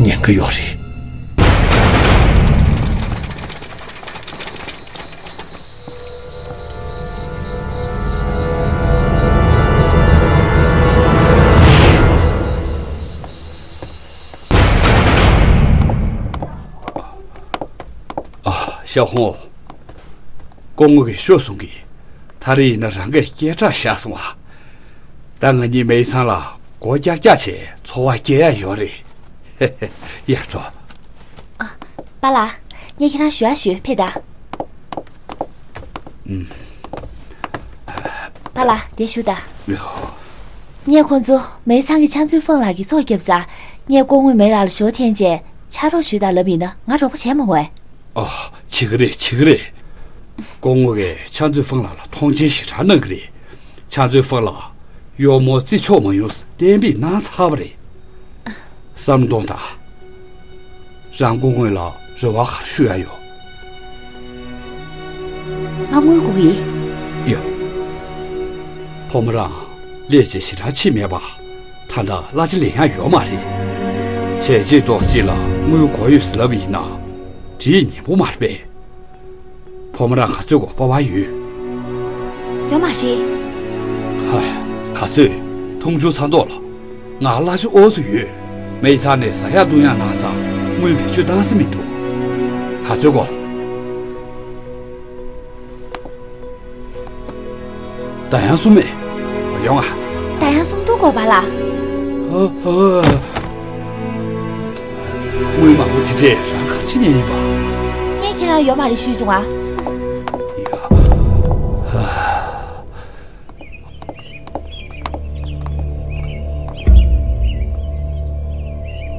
ཉེན་ཁ་ཡོད་རེད། ཨ། ཞའོ་ཧུང་། སྐུ་ངོ་གིས་ཤོད་གསུང་གི། ད་རེས་ཡིན་ན་རང་གིས་སྐད་གྲགས་བཞག་སོང་བ། ད་ང་གཉིས་མེ་ཚང་ལ་སྒོ་རྒྱག་རྒྱག་བྱས་འཚོ་བ་སྐྱེལ་ཡག་ཡོད་རེད། ཡར་འགྲོ། ཨ། པཱ་ལགས། ངས་ཁྱེད་རང་ཞུ་ཡག་ཞུས། ཕེབས་དང་། ཨུམ། པཱ་ལགས་འདིར་བཞུགས་དང་། ཡོ། ངས་ཁོང་ཚོ་མེ་ཚང་གི་ཕྱག་མཛོད་ཧྥང་ལགས་ཀྱིས་བཙོག་བརྒྱབ་ཙང་། ངས་སྐུ་ངོ་མེ་ལགས་ལ་ཞོར་འཐེན་བྱས་ཕྱག་རོགས་ཞུས་དང་ལབ་ཡིན་ན་ང་རོགས་པ་བྱས་མ་འོས། ཨ། བྱེད་ཀྱི་རེད། བྱེད་ཀྱི་རེད། སྐུ་ངོ་གིས་ཕྱག་མཛོད་ཧྥང་ལགས་ལ་མཐོང་ཆེན་ཞེ་དྲག་གནང་གི་རེད། ཕྱག་མཛོད་ཧྥང་ལགས་གཡོག་མོ་བརྩི་ཆོག་མ་ཡོང་ཟེར་གཏན་འབེབས་གནང་ཚར་བ་རེད། བསམ་བློ་གཏོང་དང་། རང་སྐུ་ངོ་ལ་རེ་བ་ག་རེ་ཞུ་ཡག་ཡོད། ང་དངུལ་དགོས་ཀྱི་ཡིན། ཡ། བུ་མོ་རང་ལས་བྱེད་ཞེ་དྲག་ཕྱིན་མེད་པ། ད་ལྟ་གླ་ཆ་ལེན་ཡག་ཡོད་མ་རེད། བྱས་རྗེས་ཏོག་ཙམ་ལ་དངུལ་དགོས་ཡོད་ཟེར་ལབ་ཡིན་ན། འགྲིག་ཉེ་པོ་མ་རེད་པས། བུ་མོ་རང་ག་ཚོད་དགོས་པ་བ་ཡོད། ཡོད་མ་རེད། ཧ། ག་ཚོད། མཐོང་ཆུང་ཚ་མདོག་ལ། ང་གླ་ཆ་འོག་སུ་ཡོད། མེ་ཚང་ནས་ཟ་ཡག་བཏུང་ཡག་གནང་ཙང་དངུལ་བེད་སྤྱོད་བཏང་ས་མི་འདུག་ག་ཚོད་དགོས། ད་ཡང་གསུམ་མེད། ཡོང་ང་། ད་ཡང་གསུམ་འདུག་གོ་པཱ་ལགས། ཨ་ཨ། དངུལ་མང་པོ་དེ་འདྲས་རང་ག་རེ་བྱེད་ཉན་ཡིན་པ། ངས་ཁྱེད་རང་ཡོད་མ་རེད་ཞུས་བྱུང་ཨ། ཡ།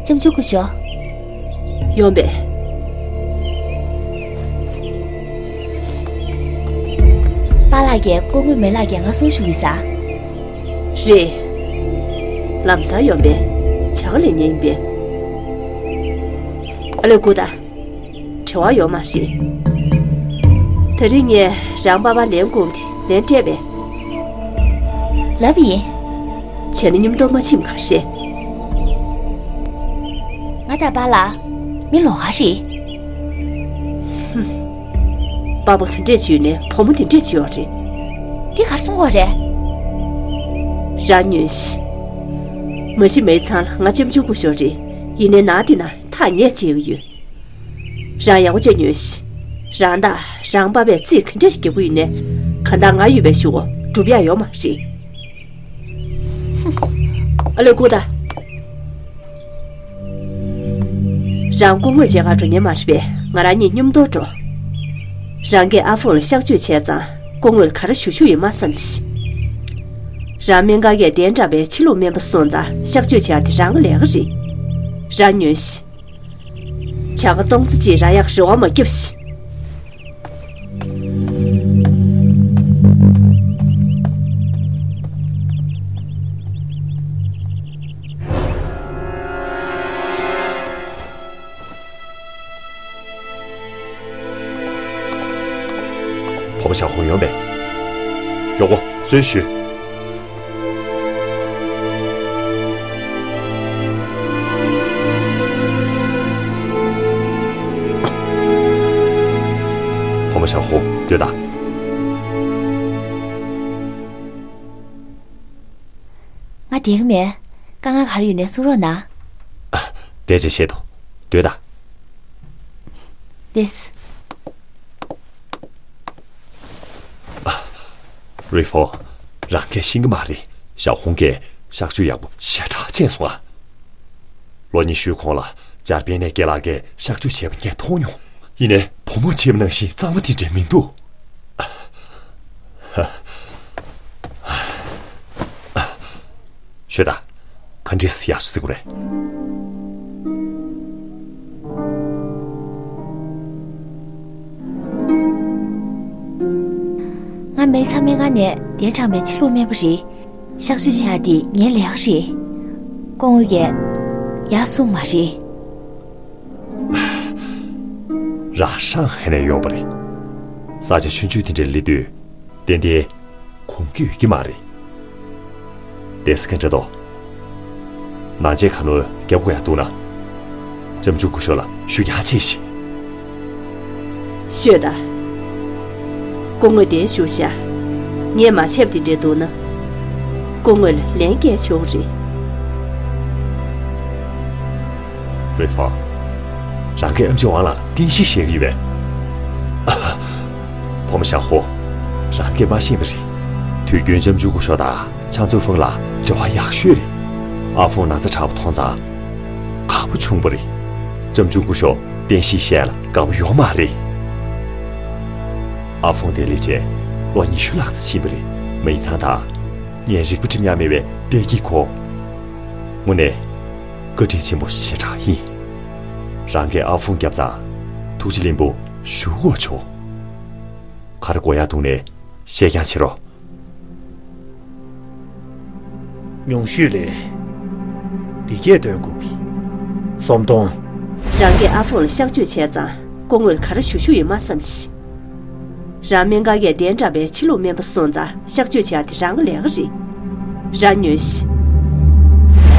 ལྕམ་ཆུང་སྐུ་ཞབས། ཡོང་པས། པཱ་ལགས་ཀྱིས་སྐུ་ངོ་མེ་ལགས་ཀྱིས་ང་སྲུང་ཞུ་གི་ཟེར། རེད། ལམ་སང་ཡོང་པས། བྱ་དགའ་ལེན་མཁན་ཡིན་པས། ཨ་ལེ་སྐུ་ད། བྲེལ་བ་ཡོད་མ་རེད། དེ་རིང་ངས་རང་པཱ་ལགས་ལན་བསྐུར་དེ་ལན་སྤྲད་པས། ལབ་ཡིན། བྱས་ན་མཉམ་དུ་མ་ཕྱིན་ག་རེ་རེད། ང་དང་པཱ་ལགས་མི་ལོགས་ཀ་རེད། ཧུམ། པཱ་ལགས་དེ་འདྲས་བྱས་ནས་བུ་མོ་དེ་འདྲས་བྱས་ཡོད་རེད། དེ་ག་རེ་གསུང་གི་ཡོད་རེད། རང་ཉོན་ཞིག་མ་གཞི་མེད་ཚང་ལ་ང་ལྕམ་ཆུང་སྐུ་ཞབས་རེད། ཡིན་ནའི་ནང་དེ་ན་ཐག་ཉེ་བྱེད་ཀྱི་ཡོད། རང་ཡག་པོ་བྱས་ཉོན་ཞིག་རང་དང་རང་པཱ་ལགས་རྩིས་ག་འདྲ་ཞིག་རྒྱག་གི་ཡོད་ནའི། གང་ལྟར་ང་ཡོད་པའི་གཞུག་གུ་འགྲུབ་ཡག་ཡོད་མ་རེད། ཨ་ལེ་སྐུ་ད། རང་སྐུ་ངོ་མཇལ་ག་འགྲོ་མཁན་མ་རེད་པས། ང་རང་གཉིས་མཉམ་དུ་འགྲོ། རང་གིས་ཨ་ཧྥུང་ལ་གཤག་བཅོས་བྱས་ཙང་སྐུ་ངོ་ལ་ག་རེ་ཞུ་ཞུ་ཡིན་མ་བསམ་ཞིག་རང་སྨན་ཁང་གིས་གདན་དྲངས་པའི་ཕྱི་ལུགས་སྨན་པ་སོང་ཙང་གཤག་བཅོས་བྱས་ཏེ་རང་གི་ལས་ཀ་རེད། རང་ཉོན་ཞིག་བྱ་དགའ་སྟོང་ཙམ་ཅིག་རག་ཡག་རེ་བ་མ་རྒྱབ་ཤིག་བུ་མོ་ཞའོ་ཧུང་ཡོང་པས། མགྱོགས་པོ་གསོལ་ཞུས། བུ་མོ་ཞའོ་ཧུང་སྡོད་དང་། ང་བསྡད་ཀྱི་མེད། དཀའ་ངལ་ག་རེ་ཡོད་ནའི་གསུང་རོགས་གནང་། ཨ། བསྡད་ཅེས་བཤད་དོ། སྡོད་དང་། ལེས། རི་ཧྥོ། རང་གིས་ཤེས་ཀྱི་མ་རེད། ཞའོ་ཧུང་གིས་གཤག་བཅོས་ཡག་པོ་ཞེ་དྲག་བྱས་སོང་ཨ། ལོ་ཉི་ཤུའི་གོང་ལ་འཇར་པན་ནས་རྒན་ལགས་ཀྱིས་གཤག་བཅོས་བྱས་པ་ངས་མཐོང་མྱོང་། ཡིན་ནའི་བུ་མོས་བྱས་པ་ནང་བཞིན་གཙང་མ་དེ་འདྲ་མི་འདུག་ཤོད་དང་། ག་འདྲས་སེ་ཡག་སོང་ཟེར་གྱི་རེད། ང་མེད་ཚང་མའི་ཁ་ནས་གདན་དྲངས་པའི་ཕྱི་ལུགས་སྨན་པ་རེད། གཤག་བཅོས་བྱ་འདི་ངའི་ལས་ཀ་རེད། སྐུ་ངོ་གིས་ཡག་གསུངས་མ་རེད། རང་ཧྲང་ཧའེ་ནས་ཡོང་བ་རེད། ས་ཆ་ཆུང་ཆུང་དེ་འདྲར་སླེབས་དུས། ཏན་ཏན་གོམས་གྱི་ཡོད་ཀྱི་མ་རེད། དེ་སི་ཁན་འདྲ་དོ། ནང་ཆེན་ཁ་ནོར་རྒྱབ་དགོས་ཡག་འདུག་ན། ལྕམ་ཆུང་སྐུ་ཞབས་ལ་ཞུ་རྐྱང་བྱེད་ཤིག་ཤོད་དང་། སྐུ་ངོ་འདིར་བཞུགས་ཤག་ངས་མ་བྱས་པ་དེ་འདྲ་འདུག་ན། སྐུ་ངོ་ལ་ལན་སྐྱེལ་ཆོག་རེད། རི་ཧྥོ། རང་གིས་ཨེམ་ཆི་ཝང་ལ་རྟེན་གཞི་བཞེས་ཀྱི་ཡོད་པས། བུ་མོ་ཞའོ་ཧུང་། རང་གིས་མ་ཤེས་པ་རེད། དུས་རྒྱུན་ལྕམ་ཆུང་སྐུ་ཞབས་དང་ཆང་ཙུའུ་ཧྥང་ལ་འབྲེལ་བ་ཡག་ཤོས་རེད། ཨ་ཧྥུང་ན་ཚ་དྲག་པ་མཐོང་ཙང་། དགའ་པོ་བྱུང་བ་རེད། ལྕམ་ཆུང་སྐུ་ཞབས་རྟེན་གཞི་བཞེས་ལ་དགའ་པོ་ཡོད་མ་རེད། ཨ་ཧྥུང་དེ་སླེབས་རྗེས་ལོ་ཉི་ཤུ་ལྷག་ཙམ་ཕྱིན་པ་རེད། མི་ཚང་དང་། ངས་རིག་པ་སྒྲིམ་ཡག་མེད་པའི་དཔེ་སྐྱིད་གོ། དངོས་གནས། བཀའ་དྲིན་ཆེན་པོ་ཞེ་དྲག་ཡིན། རང་གིས་ཨ་ཧྥུང་བརྒྱབ་ཙང་། ཐུགས་རྗེ་ལེགས་འབུལ་ཞུ་དགོས་བྱུང་། ག་རེ་དགོས་ཡག་འདུག་ནའི་བཤད་རྐྱང་བྱེད་རོགས། ཉུང་ཤོས་ལ་འདི་སྐད་འདོན་དགོས་ཀྱི། སུམ་སྟོང་། རང་གིས་ཨ་ཧྥུང་ལ་གཤག་བཅོས་བྱས་ཙང་སྐུ་ངོ་ལ་ག་རེ་ཞུ་ཞུ་ཡིན་མ་བསམ་ཤིག་རང་སྨན་ཁང་གིས་གདན་དྲངས་པའི་ཕྱི་ལུགས་སྨན་པ་སོང་ཙང་གཤག་བཅོས་བྱས་དེ་རང་གི་ལས་ཀ་རེད། རང་ཉོན་ཤིག་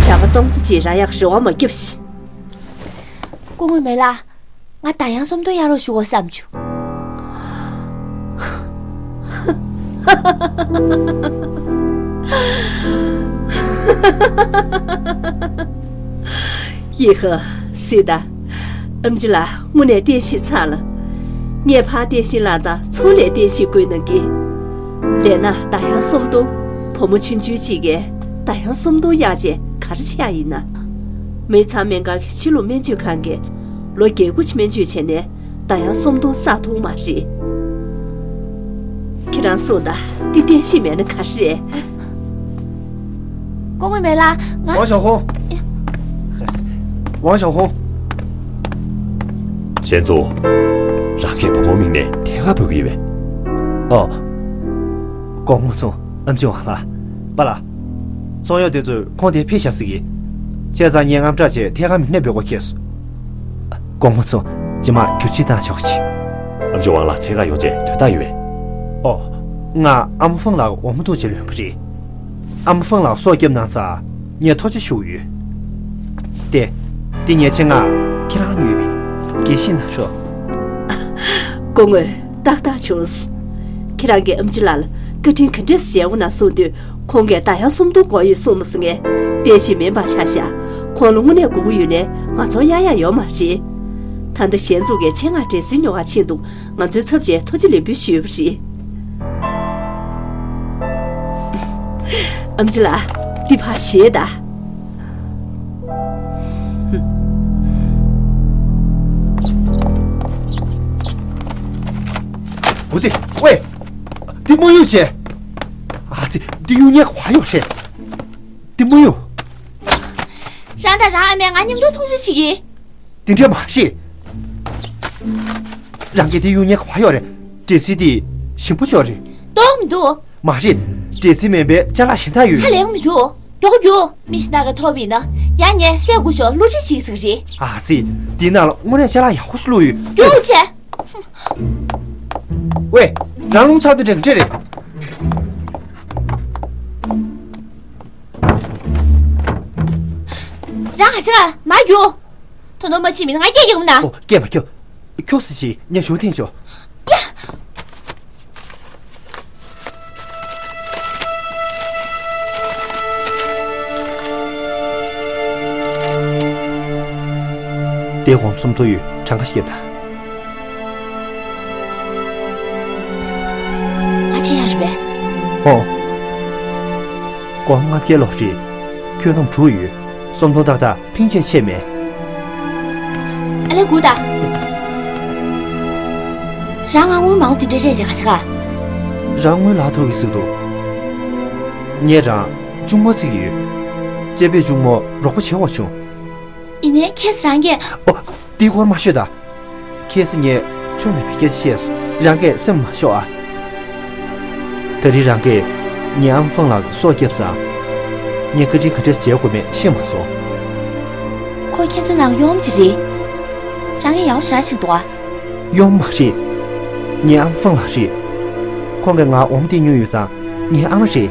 བྱ་དགའ་སྟོང་ཙམ་ཅིག་རག་ཡག་རེ་བ་མ་རྒྱབ་ཤིག་སྐུ་ངོ་མེ་ལགས། ང་ད་ཡང་སུམ་སྟོང་གཡར་རོགས་ཞུ་དགོས་བསམ་བྱུང་། ཡེ་ཧེ། སི་ཏཱ། ཨེམ་ཆི་ལགས་དངོས་གནས་བསྟན་བཤིག་ཚར་ལ། ངས་ཕར་བསྟན་བཤིག་ལངས་ཙང་ཚུར་ལ་བསྟན་བཤིག་དགོས་གནང་གི། ལས་ན་ད་ཡང་སུམ་སྟོང་། བུ་མོ་ཆུང་ཆུང་གཅིག་གིས་ད་ཡང་སུམ་སྟོང་གཡར་བྱས་ག་རེ་བྱས་ཡིན་ན། མི་ཚང་སྨན་ཁང་གི་ཕྱི་ལུགས་སྨན་བཅོས་ཁང་གིས་ལོ་བརྒྱད་དགུ་ཅིག་སྨན་བཅོས་བྱས་ནས་ད་ཡང་སུམ་སྟོང་བསགས་ཐུབ་མ་རེད། ཁྱེད་རང་གསུངས་དང་། འདི་བསྟན་བཤིག་མེད་ན་ག་རེ་རེད། སྐུ་ངོ་མེ་ལགས། ང་ཝང་ཞའོ་ཧུང་། ཝང་ཞའོ་ཧུང་། ཞན་ཙུའུ། རང་གིས་བུ་མོ་མིང་ནས་ཐད་ཀར་འབོད་ཀྱི་ཡོད་པས། ཨོ། དགོངས་པ་མ་ཚོམ། ཨེམ་ཆི་ཝང་ལགས། པཱ་ལགས། ཚོང་གཡོག་དེ་ཚོས་ཁོང་དེར་ཕེབས་ཤག་ཟེར་གྱིས། བྱས་ཙང་ངས་དངངས་སྐྲག་བྱས་ཐད་ཀར་མིང་ནས་འབོད་སྐུལ་བྱས་སོང་། དགོངས་པ་མ་ཚོམ། རྗེས་མ་བསྒྱུར་བཅོས་བཏང་ཆོག་གི། ཨེམ་ཆི་ཝང་ལགས་འཚོལ་གར་ཡོང་བྱས་དོན་དག་ཡོད་པས། ཨོ། ང་ཨ་མ་ཧྥང་ལགས་འོ་མ་འཐུང་བྱས་ལོན་པ་རེད། ཨ་མ་ཧྥང་ལགས་སྲོག་བསྐྱབས་གནང་ཙང་ངས་ཐུགས་རྗེ་ཞུ་གི་ཡོད། ཏེ། འདི་ངའི་ཆེད་མངགས་ཁྱེད་རང་ལ་ཉོས་པ་ཡིན། དགྱེས་བཞིན་གནང་ཤོག་སྐུ་ངོ། ཏག་ཏག་བྱུང་། ཁྱེད་རང་གིས་ཨེམ་ཆི་ལགས་ལ་བཀའ་དྲིན་ག་འདྲས་བྱས་འོ་ན་གསུངས་དུས། ཁོང་གིས་ད་ཡང་སུམ་སྟོང་དགོས་ཡོད་གསུངས་མ་སོང་ངས། བསྟན་བཤིག་མིན་པ་ཆ་བཞག་ཁོང་ལ་དངོས་གནས་དགོས་ཀྱི་ཡོད་ནའི་ང་ཚོར་གཡར་ཡག་ཡོད་མ་རེད། ད་ལྟ་ཞན་ཙུའུ་གིས་ཆེད་མངགས་འདྲེན་སའི་ཉོ་གར་ཕྱིན་འདུག་ང་ཚོའི་ཚབ་བྱས་ཐུགས་རྗེ་ལེགས་འབུལ་ཞུས་པ་རེད། ཨེམ་ཆི་ལགས། འདི་ཕར་བཞེས་དང་། འོ་ཙི། ཝེ། འདི་དམར་ཡོལ་བྱས། ཨ་ཙི། འདི་གཡུག་ཉེས་ག་པར་ཡོད་རེད། འདི་དམར་ཡོལ། རང་དང་རང་ཨ་མས་ང་མཉམ་དུ་འཐུང་ཆུ་བྱེད་ཀྱི། དེ་འདྲ་མ་བྱེད། རང་གིས་དེ་གཡུག་ཉེས་ག་པར་ཡོད་རེད། འདྲེ་སྲིན་དེ་ཞིམ་པོ་ཅིག་རེད། ལྟོགས་མི་འདུག་མ་རེད། འདྲེ་སྲིན་མིན་པའི་ཅ་ལག་གཞན་དག་ཡོད། ཧ་ལས་མི་འདུག་མགྱོགས་པོ་རྒྱུགས། མི་གཞན་དག་གིས་ཐོབ་པ་ཡིན་ན་ཡང་ངས་བསད་དགོས་ཤོག་བསླུ་བྲིད་བྱེད་ཟེར་གྱི་རེད། ཨ་ཙི། དེའི་ནང་ལ་དངོས་གནས་ཅ་ལག་ཡག་པོ་ཞིག་བླུགས་ཡོད། རྒྱུགས་བྱས། ཝེ། རང་རླུང་ཚ་དེ་འདྲ་ག་འདྲ་རེད། རང་ཧ་ཅང་མ་རྒྱུགས། ཐོ་ནོ་མ་ཕྱིན་མིན་ང་སྐད་རྒྱག་མིན་ན། ཨོ། སྐད་མ་རྒྱོབ། ཁྱོད་སུ་ཞིག་ངས་ཞུ་ཐེངས་ཆོག་ཡ། དེ་སྒོར་མོ་སུམ་སྟོང་ཡོད། གྲངས་ཀ་ཞིག་བརྒྱབ་དང་། ང་དྲན་ཡག་རེད་པས། ཨོ། སྒོར་མོ་ལྔ་བརྒྱའི་ལོག་རེད། ཁྱོད་རྣམས་དྲུག་ཡོད། སུམ་སྟོང་ཏག་ཏག་ཕིང་ཆད་ཆད་མེད། ཨ་ལས་སྒུག་དང་། རང་ང་དངུལ་མང་པོ་དེ་འདྲ་སྤྲད་བྱས་ག་བྱེད་ག་རང་དངུལ་ལག་ཐོག་གི་ཟིག་འདུག་ངས་རང་གཅུང་མོ་བརྩི་གི་ཡོད། གཅེན་པོས་གཅུང་མོར་རོགས་པ་བྱེད་དགོས་བྱུང་། ཡིན་ནའི་ཁྱེད་རང་གིས། ཨོ། དེའི་སྐོར་མ་ཤོད་ད། ཁྱེད་ཀྱིས་ངས་ཆོ་མེད་པའི་སྐད་ཆ་བཤད་སོང་། རང་གིས་སེམས་མ་ཤོར་ཨ། ད་རེས་རང་གིས་ངའི་ཨམ་ཧྥང་ལགས་སྲོག་བསྐྱབས་ཙང་། ངས་བཀའ་དྲིན་ག་འདྲས་བྱེད་དགོས་མེད་ཤེས་མ་སོང་། ཁོ་ཁྱེད་ཚོའི་ནང་གཡོག་མོ་ཅིག་རེད། རང་གིས་ཡག་པོ་ཞེ་དྲག་བྱེད་ཀྱི་འདུག་ཨ། གཡོག་མོ་མ་རེད། ངའི་ཨམ་ཧྥང་ལགས་རེད། ཁོང་གིས་ང་འོ་མ་སྟེར་མྱོང་ཡོད་ཙང་ངའི་ཨ་མ་རེད།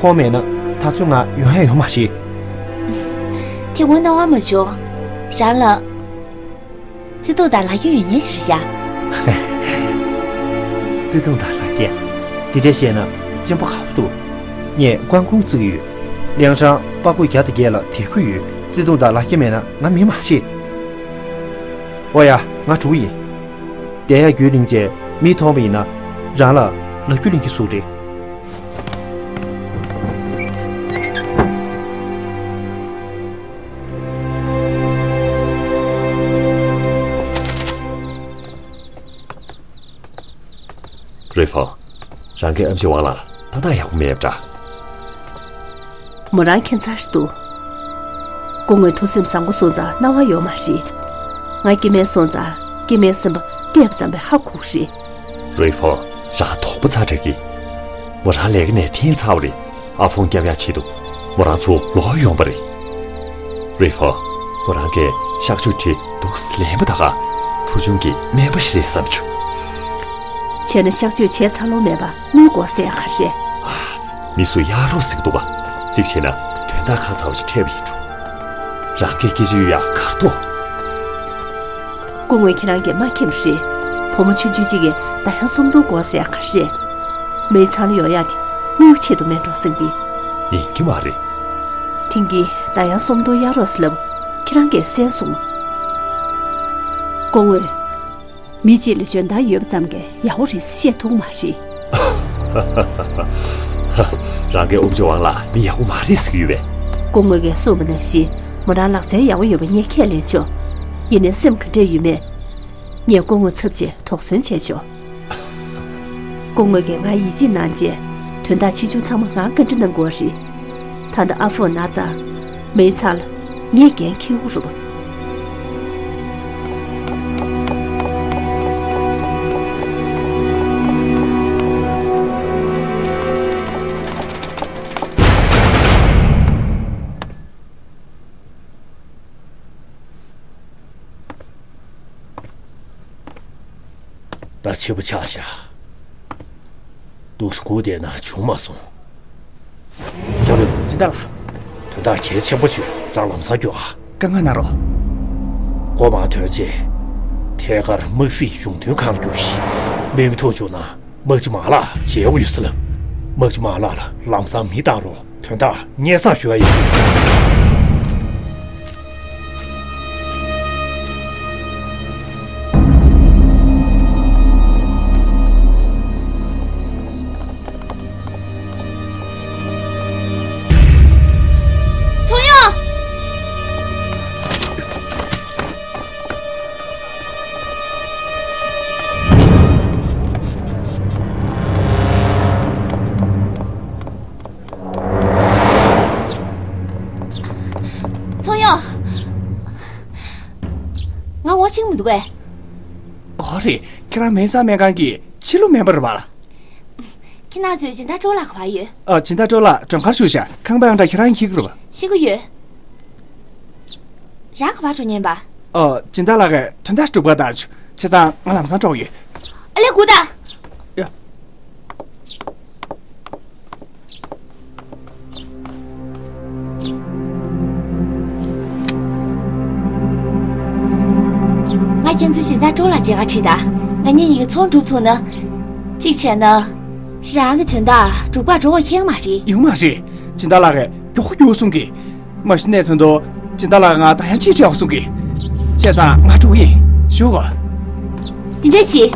ཁོང་མེད་ན་ད་གཟོད་ང་ཡོང་ཡག་ཡོད་མ་རེད། དེ་ངོ་གནང་བ་མ་བྱུང་། རང་ལ་བརྩེ་དུང་དང་ལག་ཁྱེར་ཡོད་མཁན་ཞིག་རེད་ཤག་བརྩེ་དུང་དང་ལག་ཁྱེར། དེ་འདྲ་བཤད་ན་གཅེན་པོ་ཁག་པོ་འདུག་ངས་ཀོང་ཀུང་བརྩི་གི་ཡོད། ལིའང་ཧྲན་པགས་ཀོ་བརྒྱ་དང་བརྒྱད་ལ་དད་གུས་ཡོད། བརྩེ་དུང་དང་ལག་ཁྱེར་མེད་ན་ང་མི་མ་རེད། ཨོ་ཡ། ང་འགྲོ་གི་ཡིན། བསྡད་ཡག་རྒྱུ་ལེན་བྱས་མི་མཐོང་བ་ཡིན་ན་རང་ལ་ལབ་རྒྱུ་ལེན་གྱི་གཟུགས་རེད། རུའེ་ཧྥང་། རང་གི་ཨམ་ཆི་ཝང་ལགས་ཏག་ཏག་ཡག་པོ་མེད་པ་འདྲ། མོ་རང་ཁྱད་མཚར་ཞིག་འདུག་སྐུ་ངོས་ཐུགས་སེམས་བཟང་པོ་སོང་ཙང་སྣང་བ་ཡོད་མ་རེད། ང་སྐྱེ་དམན་སོང་ཙང་སྐྱེ་དམན་སེམས་པ་སྐྱེས་པ་ཙམ་པས་ཧ་གོ་གི་རེད། རུའེ་ཧྥང་། རང་དོགས་པ་ཚ་དྲགས་ཀྱི། མོ་རང་ལས་ཀ་ནས་འཐེན་ཚར་བ་རེད། ཨ་ཧྥོང་སྐྱོབ་ཡག་ཆེད་དུ་མོ་རང་ཚུར་ལོག་ཡོང་པ་རེད། རུའེ་ཧྥང་། མོ་རང་གིས་གཤག་བཅོས་བྱས་འདུག་ལན་པ་ད་ག་བུ་ཆུང་གི་སྨན་པ་ཞིག་རེད་བསམ་བྱུང་། བྱས་ན་གཤག་བཅོས་བྱས་ཚར་ལོང་མེད་པ་དངུལ་དགོས་ཟེར་ཡག་ག་རེད། ཨ། མི་སུ་གཡར་རོགས་ཟེར་གི་འདུག་ག་གཅིག་བྱས་ན་དོན་དག་ཁ་ཚ་བ་ཞིག་འཕྲད་པ་ཡིན་འགྲོ། རང་གིས་སྐད་ཆ་གཡུག་ཡག་གར་ཐོག་སྐུ་ངོ་ཁྱེད་རང་གིས་མ་མཁྱེན་པ་རེད། བུ་མོ་ཆུང་ཆུང་གཅིག་གིས་ད་ཡང་སུམ་སྟོང་དགོས་ཟེར་ཡག་ག་རེད། མི་ཚང་ལ་ཡོང་ཡག་དེ་དངུལ་ཆེད་དུ་མིན་འགྲོ་བསམ་གི། ཡིན་གྱི་མ་རེད། དེང་གི་ད་ཡང་སུམ་སྟོང་གཡར་རོགས་ཟེར་ལབ། ཁྱེད་རང་གིས་གསན་སོང་། སྐུ་ངོ། མི་གཅིག་ལ་འཇོན་ཐང་ཡོད་པ་ཙམ་གྱིས་ཡག་པོ་རེད་བཤད་ཐུབ་མ་རེད། རང་གིས་ཨོ་ཅོ་ཝང་ལ་མི་ཡག་པོ་མ་རེད་ཟེར་གྱི་ཡོད་པས། སྐུ་ངོ་གིས་གསུངས་པ་ནང་བཞིན་མོ་རང་ལག་རྩལ་ཡག་པོ་ཡོད་པ་ངས་ཁས་ལེན་ཆོག་ཡིན་ནའི་སེམས་ག་འདྲས་ཡོད་མེད། ངས་སྐུ་ངོ་ཚབ་བྱས་དོགས་ཟོན་བྱས་ཆོག་སྐུ་ངོ་གིས་ང་ཡིད་ཆེས་གནང་རྗེས་དོན་དག་ཆེ་ཆུང་ཚང་མ་ང་བཀའ་འདྲི་གནང་དགོས་པ་རེད། ད་ལྟ་ཨ་ཧྥོ་ན་ཙང་མེད་ཚར་ལ་ངས་འགན་འཁྱེར་དགོས་རེད་པ། ད་ཆེན་པོ་ཆགས་ཤག་འདུག་སེ་སྒུག་བསྡད་ན་བྱུང་མ་སོང་། ཇོ་ལུ། སྦྱིན་བདག་ལགས། དོན་དག་གལ་ཆེན་པོ་བྱུང་། རང་ལམ་སང་རྒྱུགས་ཨ། དཀའ་ངལ་གནང་རོགས། མགོ་མ་ཐོན་རྗེས་ཐད་ཀར་དམག་སྲིད་གཞུང་དོན་ཁང་ལ་རྒྱུགས་ཤིག་དམིགས་མེད་ཐུག་བཅུག་ན་དམག་སྤྱི་མ་ལགས་མཇལ་དགོས་ཡོད་ཟེར་ལབ། དམག་སྤྱི་མ་ལགས་ལ་ལམ་སང་མི་བཏང་རོགས། དོན་དག་སྙན་སེང་ཞུ་ཡ་ཡིན། ཚོང་ཡོང་། ཚོང་ཡོང་། ང་ངོ་ཤེས་ཀྱི་མི་འདུག་གས། ཨོ་རེད། ཁྱེད་རང་སྨན་ཟ་སྨན་ཁང་གི་ཕྱི་ལོགས་སྨན་པ་རེད་པ། ཁྱེད་རང་ཚོའི་སྦྱིན་བདག་ཀྲོའུ་ལགས་ག་པར་ཡོད། ཨ། སྦྱིན་བདག་ཀྲོའུ་ལགས་མགྲོན་ཁང་བཞུགས་ཤག་ཁང་པའི་ཨང་གྲངས་ཁྱེད་རང་ཤེས་ཀྱི་རེད་པ། ཤེས་ཀྱི་ཡོད། རང་ག་པར་འགྲོ་མཁན་པ། ཨ། སྦྱིན་བདག་ལགས་ཀྱིས་དོན་དག་སྒྲུབ་གར་བཏང་བྱུང་། བྱས་ཙང་ང་ལམ་སང་འགྲོ་གི་ཡོད། ཨ་ལས། སྒུག་དང་། ཡ། ང་ཁྱེད་ཚོའི་སྦྱིན་བདག་ཀྲོའུ་ལགས་མཇལ་ཁ་ཁྲིད་དང་། ང་གཉིས་གཉིས་ཀྱི་ཚོང་སྒྲུབ་ཐུབ་ན། གཅིག་བྱས་ན། རང་གི་དོན་དག་སྒྲུབ་གར་འགྲོ་བ་ཁྱད་མ་རེད། ཡོང་མ་རེད། སྦྱིན་བདག་ལགས་ཀྱིས་མགྱོགས་པོ་མགྱོགས་པོ་གསུང་གི། མ་གཞི་ནས་ཐོན་ཐོག་སྦྱིན་བདག་ལགས་ང་ད་ཡང་ཅིག་བྲེལ་བ་གསུང་གི། བྱས་ཙང་ང་འགྲོ་གི་ཡིན། བཞུགས་གོ། དེ་འདྲ་བྱེད།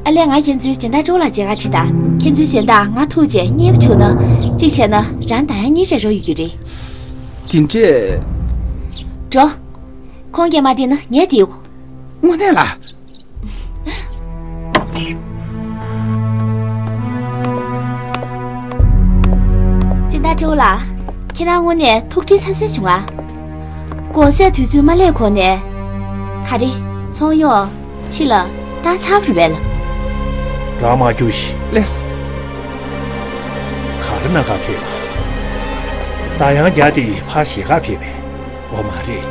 ཨ་ལས། ང་ཁྱེད་ཚོའི་སྦྱིན་བདག་ཀྲོའུ་ལགས་མཇལ་ཁ་ཁྲིད་དང་། ཁྱེད་ཚོའི་སྦྱིན་བདག་ང་ཐུག་རྗེས་མཉེས་པོ་བྱུང་ན། གཅིག་བྱས་ན་རང་ད་ཡང་གཉིས་རེ་རོགས་ཡོད་ཀྱི་རེད། དེ་འདྲས། འགྲོ། ཁོང་གིས་མ་བསྡད་ན་ངས་བསྡད་ཡོང་། དངོས་གནས་ལ། སྦྱིན་བདག་ཀྲོའུ་ལགས། ཁྱེད་རང་དངོས་གནས་ཐུགས་ཁྲལ་ཚ་ཚ་བྱུང་ང་། དགོང་ཟས་དུས་ཚོད་མ་སླེབས་གོང་ནས། ག་རེ། ཚོང་ཡོང་། ཕྱི་ལ་བཏང་ཚར་བ་རེད་པས། རང་མ་རྒྱུགས་ཤིག་ལགས་སོ། ག་རེ་གནང་གར་ཕེབས་པ། ད་ཡང་རྒྱ་དེ་ཕར་བཞེས་གར་ཕེབས་པས། འོ་མ་རེད།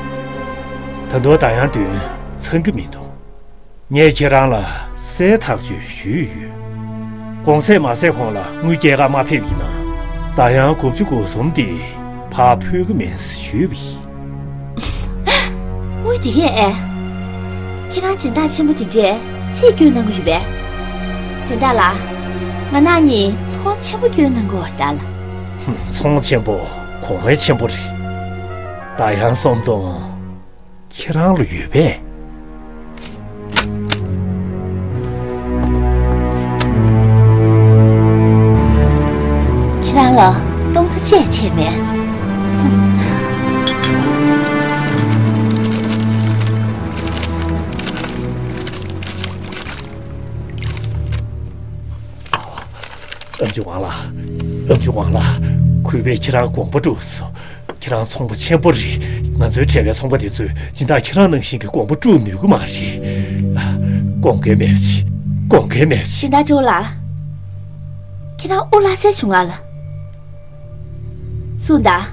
ད་དུང་ད་ཡང་དོན་ཚང་གི་མི་འདུག་ངས་ཁྱེད་རང་ལ་གསལ་ཐག་ཆོད་ཞུས་ཡོད། དགོང་ཟས་མ་ཟས་གོང་ལ་དངུལ་སྐྱེལ་གར་མ་ཕེབས་ཡིན་ན། ད་ཡང་དགུ་བཅུ་གོ་གསུམ་དེ་ཕར་ཕུལ་གི་མིན་ཞུས་པ་ཡིན། དངུལ་དེ་གས་ཨེ། ཁྱེད་རང་སྦྱིན་བདག་ཆེན་པོ་དེ་འདྲས་ཚིག་སྐྱོན་གནང་གི་ཡོད་པས། སྦྱིན་བདག་ལགས། ང་རང་གཉིས་ཚོང་ཆེན་པོ་སྐྱོན་གནང་གི་ཡོད་རེད་ལ། ཚོང་ཆེན་པོ་གོང་འཕེལ་ཆེན་པོ་རེད། ད་ཡང་སུམ་སྟོང་ཁྱེད་རང་ལ་ཡོད་པས། ཁྱེད་རང་ལ་སྟོང་ཚོ་བཅས་བྱས་མེད། ཨམ་ཆི་ཝང་ལགས། ཨམ་ཆི་ཝང་ལགས། གུས་པས་ཁྱེད་རང་དགོངས་པ་སྒྲུབ་སོང་། ཁྱེད་རང་ཚོང་པ་ཆེན་པོ་རེད། ང་ཚོའི་བྲེལ་བའི་ཚོང་པ་དེ་ཚོས་སྦྱིན་བདག་ཁྱེད་རང་ནང་བཞིན་གྱི་དགོངས་པ་སྒྲུབ་ནུས་ཀྱི་མ་རེད། དགོངས་འགལ་མེད་པ་བྱེད། དགོངས་འགལ་མེད་པ་བྱེད། སྦྱིན་བདག་ཀྲོའུ་ལགས། ཁྱེད་རང་དབུ་ལྷག་སའི་བྱུང་ང་ལ། གསུངས་དང་།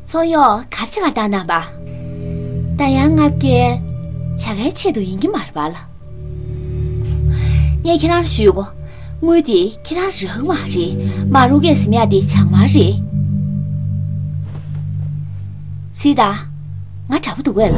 ཚོང་ཡོང་གར་ཆ་ག་བཏང་གནང་པ། ད་ཡང་ལྔ་བརྒྱའི་བྱ་དགའི་ཆེད་དུ་ཡིན་གྱི་མ་རེད་པ་ལ། ངས་ཁྱེད་རང་ལ་ཞུས་གོ། དངུལ་དེ་ཁྱེད་རང་རག་མ་རེད། མ་རུ་གས་ཟིན་ཡག་དེ་ཆག་མ་རེད། སི་ད། ང་དྲག་པོ་འདུག་གས་ལ།